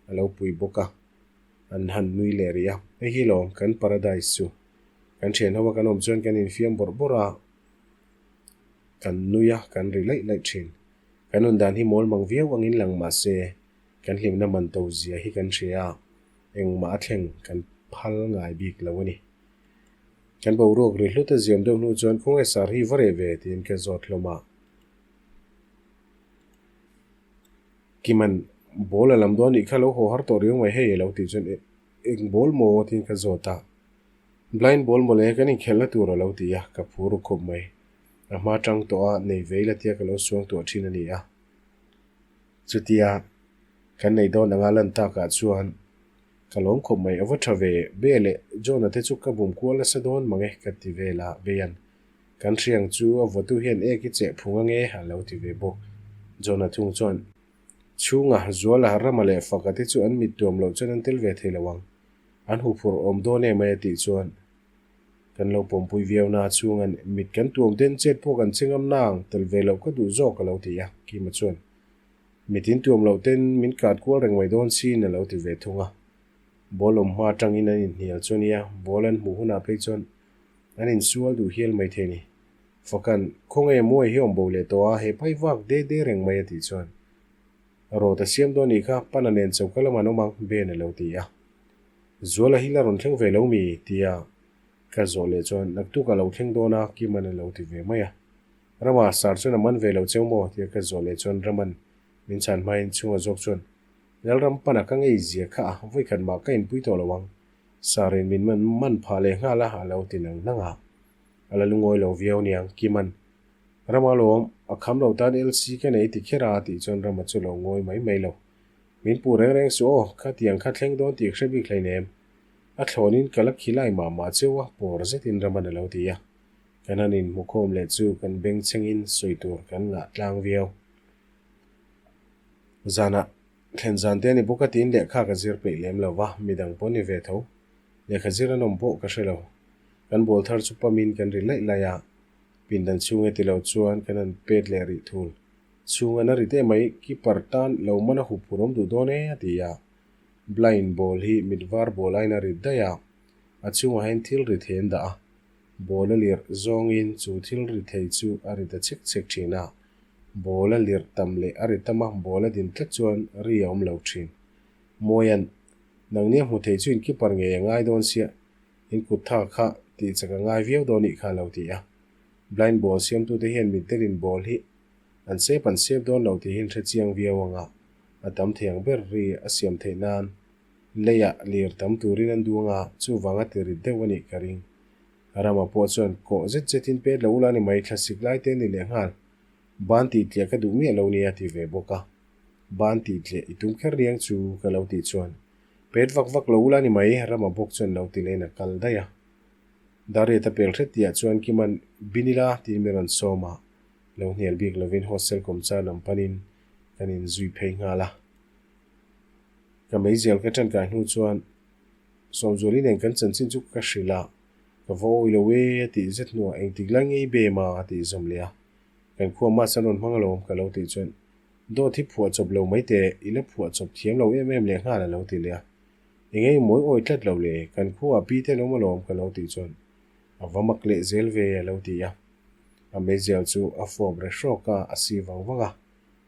a lo pui bawk a, an han nui leh rih a. Hei hi lawm kan paradise chu. Kan thian ho a kan awm chuan kan infiam bawrh bawrh a, kan nui a, kan ri laih laih thin. Kan nun dan hi mawl mang viau angin lang mah se, kan hlimna man to zia hi kan hria a, engmah a thleng kan phal ngai bik lo a ni. Kan boruak ri hlut a ziam deuh hnu chuan khawnge sar hi va reh ve tiin ka zawt hlawm a. Kiman ball a lam dawn nih kha lo haw har tawh riau mai hei a lo tih chuan eng ball maw tiin ka zawt a. Blind ball mawle kan inkhelhna tur a lo ti a, ka phur ru khawp mai. A hma tang tawh a nei vei la tia ka lo suang tuah thin a ni a. Chutia kan nei dawn anga lan takah chuan Ka lawm khawp mai, a va tha ve. Be leh John-a te chu ka bum kual nasa dawn mang e ka ti vel a, Beian. Kan hriang chu a vawtu hian ek i cheh phung ange a lo ti ve bawk. John-a thung chuan, Chhunga, Zuala, Rama leh Faka te chu an mit tuam loh chuan an tel ve thei lo ang. An huphurh awm dawn em mai a tih chuan kan lo pawmpui viau na chhunga'n mit kan tuam ten chet pawh kan che ngam nang, tel ve loh ka duh zawk a lo ti a, Kima chuan. Mit in tuam loh ten min kat kual reng mai dawn siin a lo ti ve thung a. Ball awm hma atangin an inhnial chu ania, ball an hmuh hunah phei chuan an insual duh hial mai thei ni. Fakan, khawnge muai hi awm bo leh tawh a, he pai vak de de reng mai a tih chuan Rawt a siam dawn nih kha, pana nen choka lamah an awm ang, Ben a lo ti a. Zuala hi la rawn thleng ve lo mi? tia ka zawh leh chuan naktuk a lo thleng dawn a, Kiman a lo ti ve mai a. Rama, Sar chuan a man ve lo cheu maw? tia ka zawh leh chuan Raman min chhan hmain chhunga zawk chuan, Lalram pana ka ngei zia kha a, vawikhat mah ka inpui tawh lo ang. Sarin min man man phah leh nghal a, a lo ti nang nang a. A la lungawi lo viau niang, Kiman. Rama lawm, a kham lo tan LC ka nei ti kher a, tih chuan Rama chu lo ngawi mai mai lo. Min puh reng reng suh aw, khatiang kha thleng dawn tih hre bik hleinem. A thlawnin ka la khilai mah mah cheu a, pawr zetin Raman a lo ti a. Kan han inhmukhawm leh chu kan beng chhengin sawi tur kan ngah tlang viau. Zanah thlen zan te a ni bawk a tiin lehkha ka zir peih lem lo va, midang pawh ni ve tho. Lehkha zir an awm pawh ka hre lo. Kan bawl thar chu pamin kan ri laih laih a, pindan chhung e ti lo chuan kan han pet leh rih thul. Chhung an a ri teh mai, keeper tan lo man a hup phur awm duh dawn e a ti a. Blind ball hi mit var ball aiin a rit daih a, a chhungah hian thil ri thei an dah a. Ball a lirh zawngin chu thil ri thei chu a ri ta chek chek thin a, ball a lirh tam leh a ri tam a, ball a din tlat chuan ri a awm lo thin. Mawian, Nangni a hmu thei chu in keeper ngei a ngai dawn sia, in kut tha kha tih chak a ngai viau dawn nih kha a lo ti a. Blind ball siamtute hian mitdelin ball hi an sep an sep dawn lo tih hi an hre chiang viau ang a, a tam thei ang ber ri a siam theih nan Leiah lir tam turin an duang a, chuvang a ti rit deuh a nih ka ring. Rama pawh chuan kawh zet zetin pet lo ula ni mai, thlasik lai te ni leh nghal. Ban tih tliah ka duh miah lo nia ti ve bawk a. Ban tih tliah i tum kher riang chu ka lo tih chuan pet vak vak lo ula ni mai, Rama bawk chuan lo ti lein a kal daih a. Dariat a pel hret tihah chuan Kiman Binila tiin min rawn sawm a, lo hnial bik lovin hostel kawmchar lam panin kan inzui phei nghal a. Ka meizial ka ṭan kai hnu chuan Sawmzuali nen kan chanchin chu ka hrilh a, ka va awi lo e a tih zet hnuah engtik lai ngei bem a a tih zawm leh a. Kan khua mas an rawn hmang alawm ka lo tih chuan dawt hi phuah chawp lo mai teh, i la phuah chawp thiam lo em em leh nghal a lo ti leh a. Enge i mawi awi tlat lo le, kan khuaah pi te an awm alawm ka lo tih chuan a va mak leh zel ve a lo ti a. A meizial chu a fawp re hrawk a, a si vang vang a.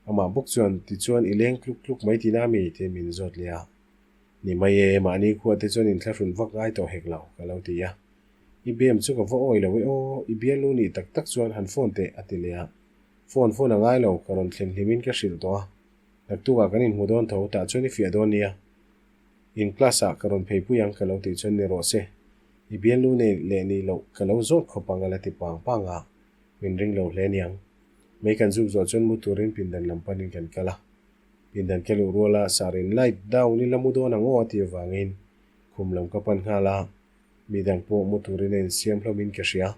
Amah bawk chuan, Tichuan i leng tluk tluk mai tina mi? tiin min zawt leh a. Ni mai e, mahni khua te chuan inthlahrun vak ngai tawh hek lo, ka lo ti a. I bem chu ka va awi lo e aw, i bialnu nih tak tak chuan han phone teh, a ti leh a. Phone phone a ngai lo, ka rawn thlen hlimin ka hrilh tawh a. Naktukah kan inhmu dawn tho, tah chuan i fiah dawn nia. In class ah ka rawn pheipui ang ka lo tih chuan ni rawh se. I bialnu nei leh nih loh ka lo zawt khawp ang a la ti pang pang a, min ring lo hle niang. Mei kan zuk zawh chuan mu turin pindan lam panin kan kal a. Pindan ka luh ruala sarin light down ila mu dawn ang aw a tih avangin khum lam ka pan nghal a, mi dang pawh mu turin a insiam hlawmin ka hria.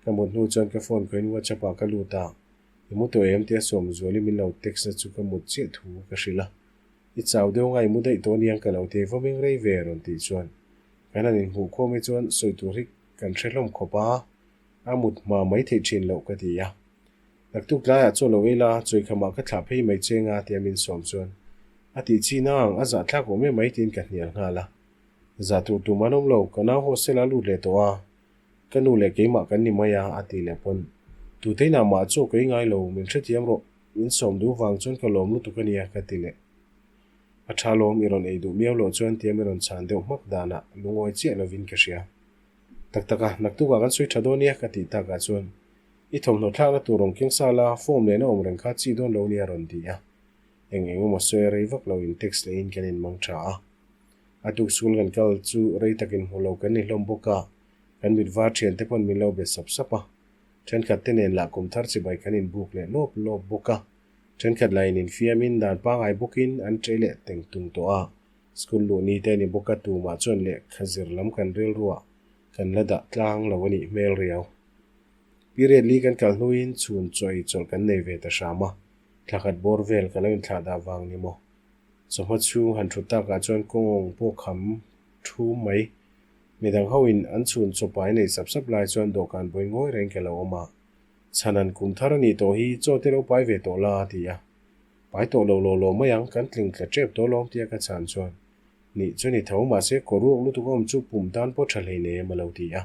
Ka mut hnu chuan ka phone khawiin WhatsApp ah ka lut a, i mu tawh em tia Sawmzuali min lo text na chu ka mut chiah thu ka hrilh a. I chau deuh ngai mu daih tawh aniang ka lo ti va meng rei ve rawn tih chuan kan han inhmuh khawm hi chuan sawi tur hi kan hre hlawm khawp a, a mut hma mai theih thin loh ka ti a. Naktuk tlaiah chaw lo ei la, chawikhamah ka thlah phei mai che nga tia min sawm chuan a tih chi nang a zahthlak awm em mai tiin ka hnial nghal a. Zah tur tum an awm lo, ka nau hostel a lut leh tawh a, ka nu leh keimah kan ni mai a a ti leh pawn tuteinah mah chaw ka i ngai lo, min hrethiam rawh. Min sawm duh vang chuan ka lawm lutuk a nia ka ti leh. A tha lawm i rawn ei duh miau loh chuan tia min rawn chhan deuh hmak danah lungawi chiah lovin ka hria. Tak tak a, naktukah kan sawi tha dawn nia ka tih takah chuan i thawmhnaw thlakna tur rawn keng sa la, form lehna awm reng kha chi dawn lo nia rawn ti a. Eng eng emaw sawi a rei vak lo in text leh in kan inmang tha a. A tuk school kan kal chu rei takin hmu lo kan ni hlawm bawk a, kan mit var thiante pawn min lo be sap sap a. Thenkhat te nen lah kum thar chibai kan inbuk leh lawp lawp bawk a, thenkhat lah in infiamin dan pangngai bawkin an ṭei leh teng tung tawh a, school luh ni te a ni bawk a, tumah chuan lehkha zir lam kan rilruah kan la dah tlang lo a nih hmel riau. Period li kan kal hnuin chhun chawi chawlh kan nei ve ta hram a, thla khat bawr vel ka lo inthlah dah vang ni maw? Chawhma chhung han thut takah chuan kawngawng pawh kham thu mai. Midang ho in an chhun chawpai nei sap sap lai chuan dawhkan bawi ngawi reng ka lo awm a. Chhanan kum thar a nih tawh hi chaw te lo pai ve tawh la a ti a. Pai tawh lo law law mai ang, kan tling tla tep tawh lawm tia ka chhan chuan nih chu ni tho mahse kaw ruak lutuk a awm chu pum tan pawh tha hlei nei em a lo ti a.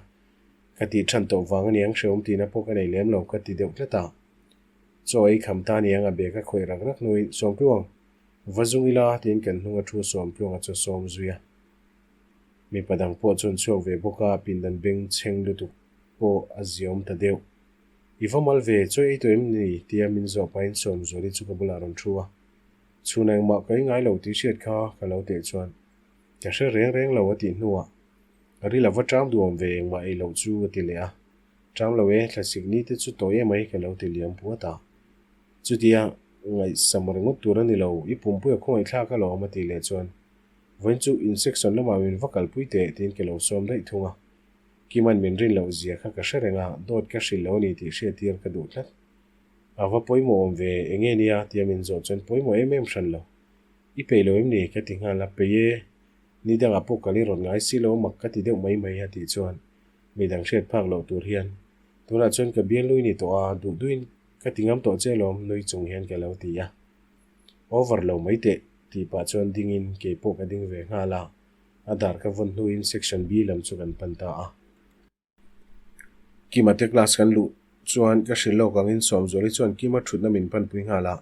Ka tih than tawh vang a niang hrehawm tihna pawh ka nei lem lo ka ti deuh tlat a. Chaw ei kham ta niang a bag a khawih rak rak hnuin Sawmtluang, va zung ila tiin kan hnung a thu Sawmtluang a chaw sawm zui a. Mipa dang pawh chuan chhuak ve bawk a, pindan beng chheng lutuk pawh a ziawm ta deuh. I va mal ve, chawi ei tawh em ni? tia min zawh pahin Sawmzuali chu ka bulah a rawn thu a. Chhun engmah ka ingai lo tih hriat kha ka lo teh chuan ka hre reng reng lo a tih hnuah ka ril a va ṭam duam ve engmah ei loh chu a ti leh a. Ṭam lo e, thlasik ni te chu tawi emai ka lo ti liam puat a. Chutia ngaihsam ringawt tur a ni lo, i pumpui a khawngaihthlak alawm a tih leh chuan Vawiin chu in section lamah min va kalpui teh tiin ka lo sawm daih thung a. Kiman min rin loh zia kha ka hre reng a, dawt ka hrilh lo a ni tih hriattir ka duh tlat. A va pawimawh awm ve, enge nia tia min zawh chuan pawimawh em em hran lo. I peih lo em ni? ka ti nghal a, peih e, ni dangah pawh kal i rawn ngai si lo mak ka ti deuh mai mai a tih chuan midang hriat phak loh tur hian tunah chuan ka bial nui ni tawh a, duh duhin ka ti ngam tawh che lawm nui chung hian ka lo ti a. Over lo mai teh tih pah chuan dingin kei pawh ka ding ve nghal a, a dar ka vawn hnuin section B lam chu kan pan ta a. Kima te class kan luh chuan ka hrilh lawk angin Sawmzuali chuan Kima thutna min panpui nghal a,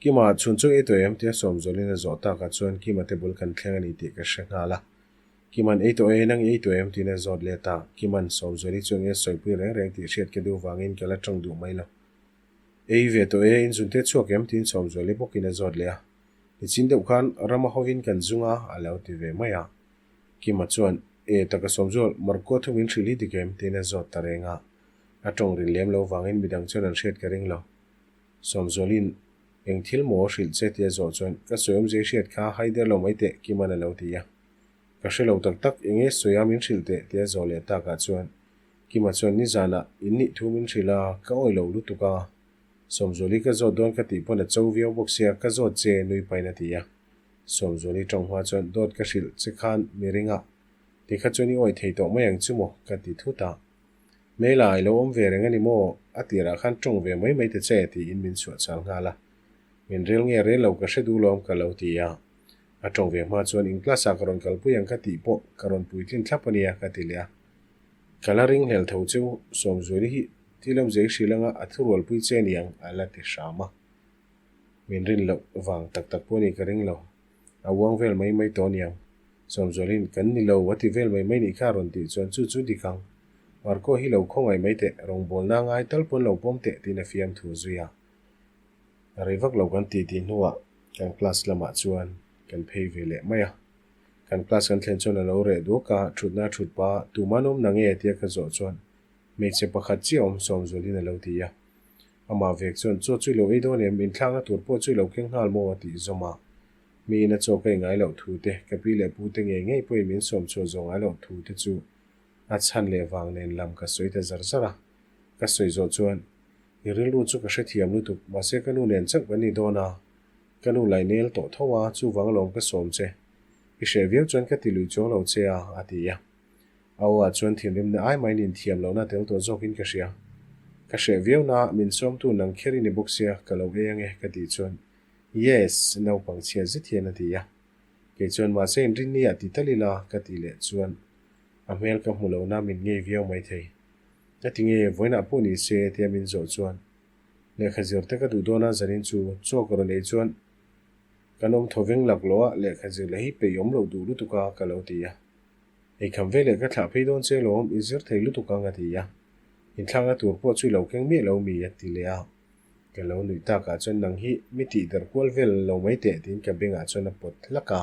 Kima chhun chu ei tawh em tia Sawmzualin a zawh takah chuan Kima te bul kan thleng a ni tih ka hre nghal a. Kima'n ei tawh e, nang i ei tawh em tiin a zawt let a, Kima'n Sawmzuali chu enge sawipui reng reng tih hriat ka duh vangin ka la tawng duh mai lo. Ei ve tawh e, in zunte chhuak em? tiin Sawmzuali bawkin a zawt leh a. Nichin deuh khan rama hovin kan zung a, a lo ti ve mai a. Kima chuan, E, taka Sawmzual, Markua thu min hrilh hi dik em? tiin a zawt ta reng a. A tawng rin lem lo vangin midang chuan an hriat ka ring lo. Sawmzualin, Eng thil maw hrilh che? tia zawh chuan, Ka sawi awmzia i hriat kha, hai der lo mai teh, Kima'n a lo ti a. Ka hre lo tak tak, eng nge sawi a min hrilh teh? tia zawh leh takah chuan, Kima chuan nizanah in nih thu min hrilh a, ka awih lo lutuk a. Sawmzuali ka zawt dawn ka tih pawn a cho viau bawk sia, ka zawt che nui pain a ti a. Sawmzuali tawng hma chuan dawt ka hrilh che khan mi ring a, ti kha chuan i awih thei tawh mai ang chu maw? ka ti thut a. Hmela i lo awm ve reng a ni maw? A tirah khan tawng ve mai mai ta che tiin min chhuah chal nghal a. Min rel nge rel lo ka hre duh lawm ka lo ti a. A tawng ve hma chuan in class ah ka rawn kalpui ang ka tih pawh ka rawn puitlin thlap a nia ka ti leh a. Ka la ring hlel tho chu Sawmzuali hi thil awmzia i hrilh anga a thurualpui che aniang a la ti hram a. Min rin loh vang tak tak pawh ni ka ring lo. A uang vel mai mai tawh aniang. Sawmzualin kan ni lo a ti vel mai mai nih kha a rawn tih chuan chu chu dik ang. Marco hi lo khawngaih mai teh, rawngbawlna ngai tal pawn lo pawm teh tiin a fiam thu zui a. A rei vak lo kan ti tih hnuah kan class lamah chuan kan phei ve leh mai a. Kan class kan thlen chuan a lo reh duak a, thutna a thut pah tuman awm na nge tia ka zawh chuan hmeichhe pakhat chiah awm Sawmzualin a lo ti a. Amah vek chuan chaw chu i lo ei dawn em, inthlakna tur pawh chu i lo keng nghal maw a tih zawm a. Miin a chaw ka i ngai loh thu te, ka pi leh pu te ngei ngei pawhin min sawm chhuah zawh ngai loh thu te chu a chhan leh vang nen lam ka sawi ta zar zar a. Ka sawi zawh chuan I rilru chu ka hrethiam lutuk, mahse ka nu nen chauh kan ni dawn a, ka nu lai nel tawh tho a, chuvang alawm ka sawm che. I hreh viau chuan ka ti lui chuang lo che a, a ti a. A aw ah chuan thinrimna ai maiin inthiam lohna tel tawh zawkin ka hria. Ka hreh viau na, min sawmtu nang kher i ni bawk sia, ka lo ei ange, ka tih chuan, Yes, naupang chhia zet hian a ti a. Kei chuan mahse inrinni ah ti tal ila, ka tih leh chuan a hmel ka hmu lo na min ngei viau maithei. Ka ti nge, vawiinah pawh ni se tia min zawh chuan lehkha zir te ka duh dawn a, zanin chu chaw ka rawn ei chuan kan awm thaw veng lak loh a, lehkha zir leh hi peih awm loh duh lutuk a ka lo ti a. Eikham veleh ka thlah phei dawn che lawm, i zir thei lutuk ang a ti a. Inthlakna tur pawh chu i lo keng miah lo mi a ti leh a. Ka lo nuih takah chuan nang hi mi tih der kual vel lo mai teh tiin ka bengah chuan a pawt hlak a.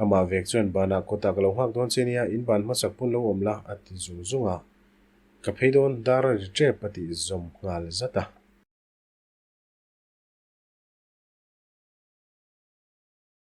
Amah vek chuan banah kawtah ka lo nghak dawn che nia, in ban hmasak pawn lo awm la, a ti zung zung a. Ka phei dawn, dar a ri tep a tih zawm nghal zat a.